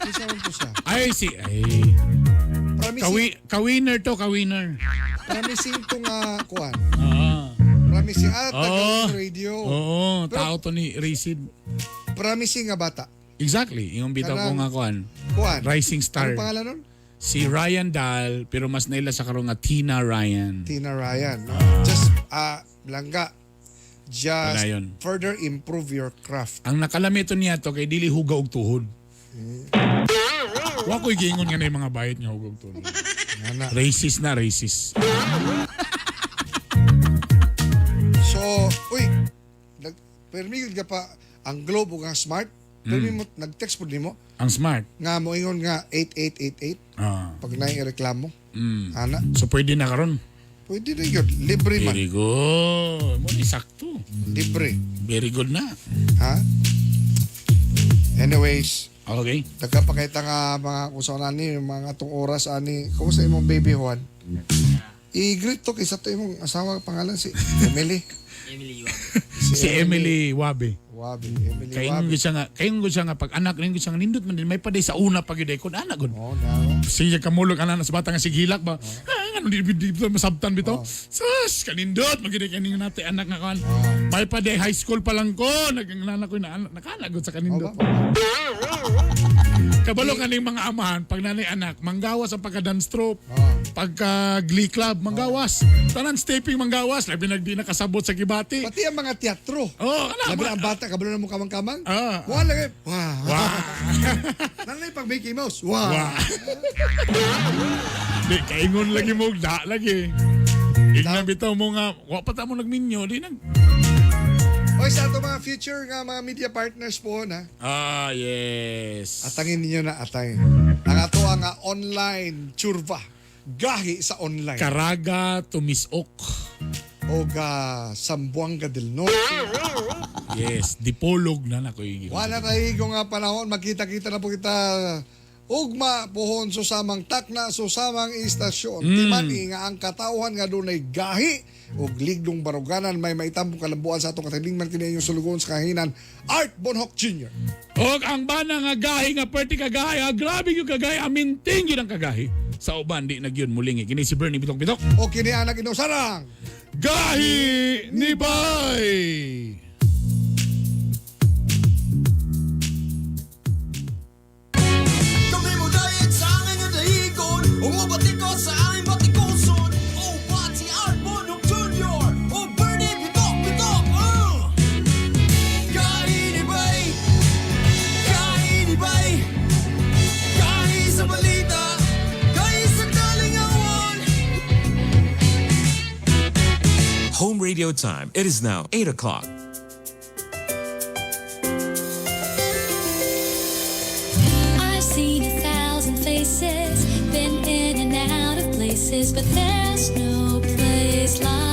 Kisa man po siya. Ay, si ay. Promising, Kawinner to, kawinner. promising to nga kuan. Ah. Promising ah, Oo. Tagalog Radio. Oo, Pero- tao to ni Racid. Promising nga bata. Exactly, yung bitaw ko Kanang- nga kuan. Kuan. Rising star. Ano pangalan nun? Si Ryan Dahl, pero mas naila sa karon nga Tina Ryan. Tina Ryan. No? Just, langga. Just Padayon. further improve your craft. Ang nakalamito niya to kay dili huga og tuhod. Wa ko'y giingon nga na yung mga bayot nga huga og tuhod. Ana. Racist na, racist. So, uy, nag, permi ka pa ang Globe ug ang Smart. Permi mo nag-text pud nimo Ang smart. nga moingon nga 8888 pag naay reklamo. Ana, So pwede na karon. pwede na yun. Libre man. Very good. Mo ni sakto. Libre. Very good na. Ha? Anyways, Okay. Dagka pa kita nga mga kung saan ani, yung mga atong oras ani. Kumusta imong baby Juan? I-greet to kaysa to imong asawa pangalan si Emily. Emily Wabe. Si Emily Wabe. Wabe, Emily Kaingon Wabe. gyud siya nga, kaingon gyud siya nga pag anak ning siya nga nindot man din may paday sa una pa gyud ay kun anak gud. Oh, na. Siya kamulog anak sa bata nga sigilak ba. Ah, ngano di di di masabtan bitaw. Sus, kanindot magyud kaning nate anak nga kan. May paday high school pa lang ko, naganganak ko na anak nakana gud sa kanindot. Kabalo kaning mga amahan pag nanay anak manggawas ang pagka dance troupe, pagka glee club manggawas, tanan stepping manggawas, labi nagdi nakasabot sa kibati. Pati ang mga teatro. Oh, kana. Labi na ang bata kabalo na mo kamang-kamang. Ah. Wala lagi. Wah. Wah. Nanay pag Mickey Mouse. Wah. Wah. Di, kaingon lagi mo, da lagi. Igna bitaw mo nga, wa pa ta mo nagminyo, di nag... Oy, sa ato mga future nga mga media partners po na. Ah, yes. Atangin ninyo na atangin. Ang ato ang nga online churva. Gahi sa online. Caraga Tumisok. O ga Sambuanga del Norte. Yes, dipolog na nako yung Wala tayo nga panahon, magkita-kita na po kita ugma pohon susamang takna susamang istasyon. Timani nga ang katawhan nga dunay gahi ug ligdong baruganan may maitampong kalambuan sa atong katilingman kini inyong sulugon sa kahinan Art Bonhoc Jr. Og ang bana nga gahi nga perti kagahi, ah, grabe yung kagahi, aminting yun ang kagahi. Sa uban, di na gyud mulingi. Kini si Bernie Bitok-Bitok. O kini anak inusarang Gahi ni Bay! Kami mo dayet sa angin nga dahigon Umubati ko sa aming batikuson O Pati Art Bonok Jr. O Bernie Bitok Bitok. Kainibay, kainibay, kahi sa balita, kahi sa kalingawan. Home radio time. It is now 8 o'clock. I've seen 1,000 faces, been in and out of places, but there's no place like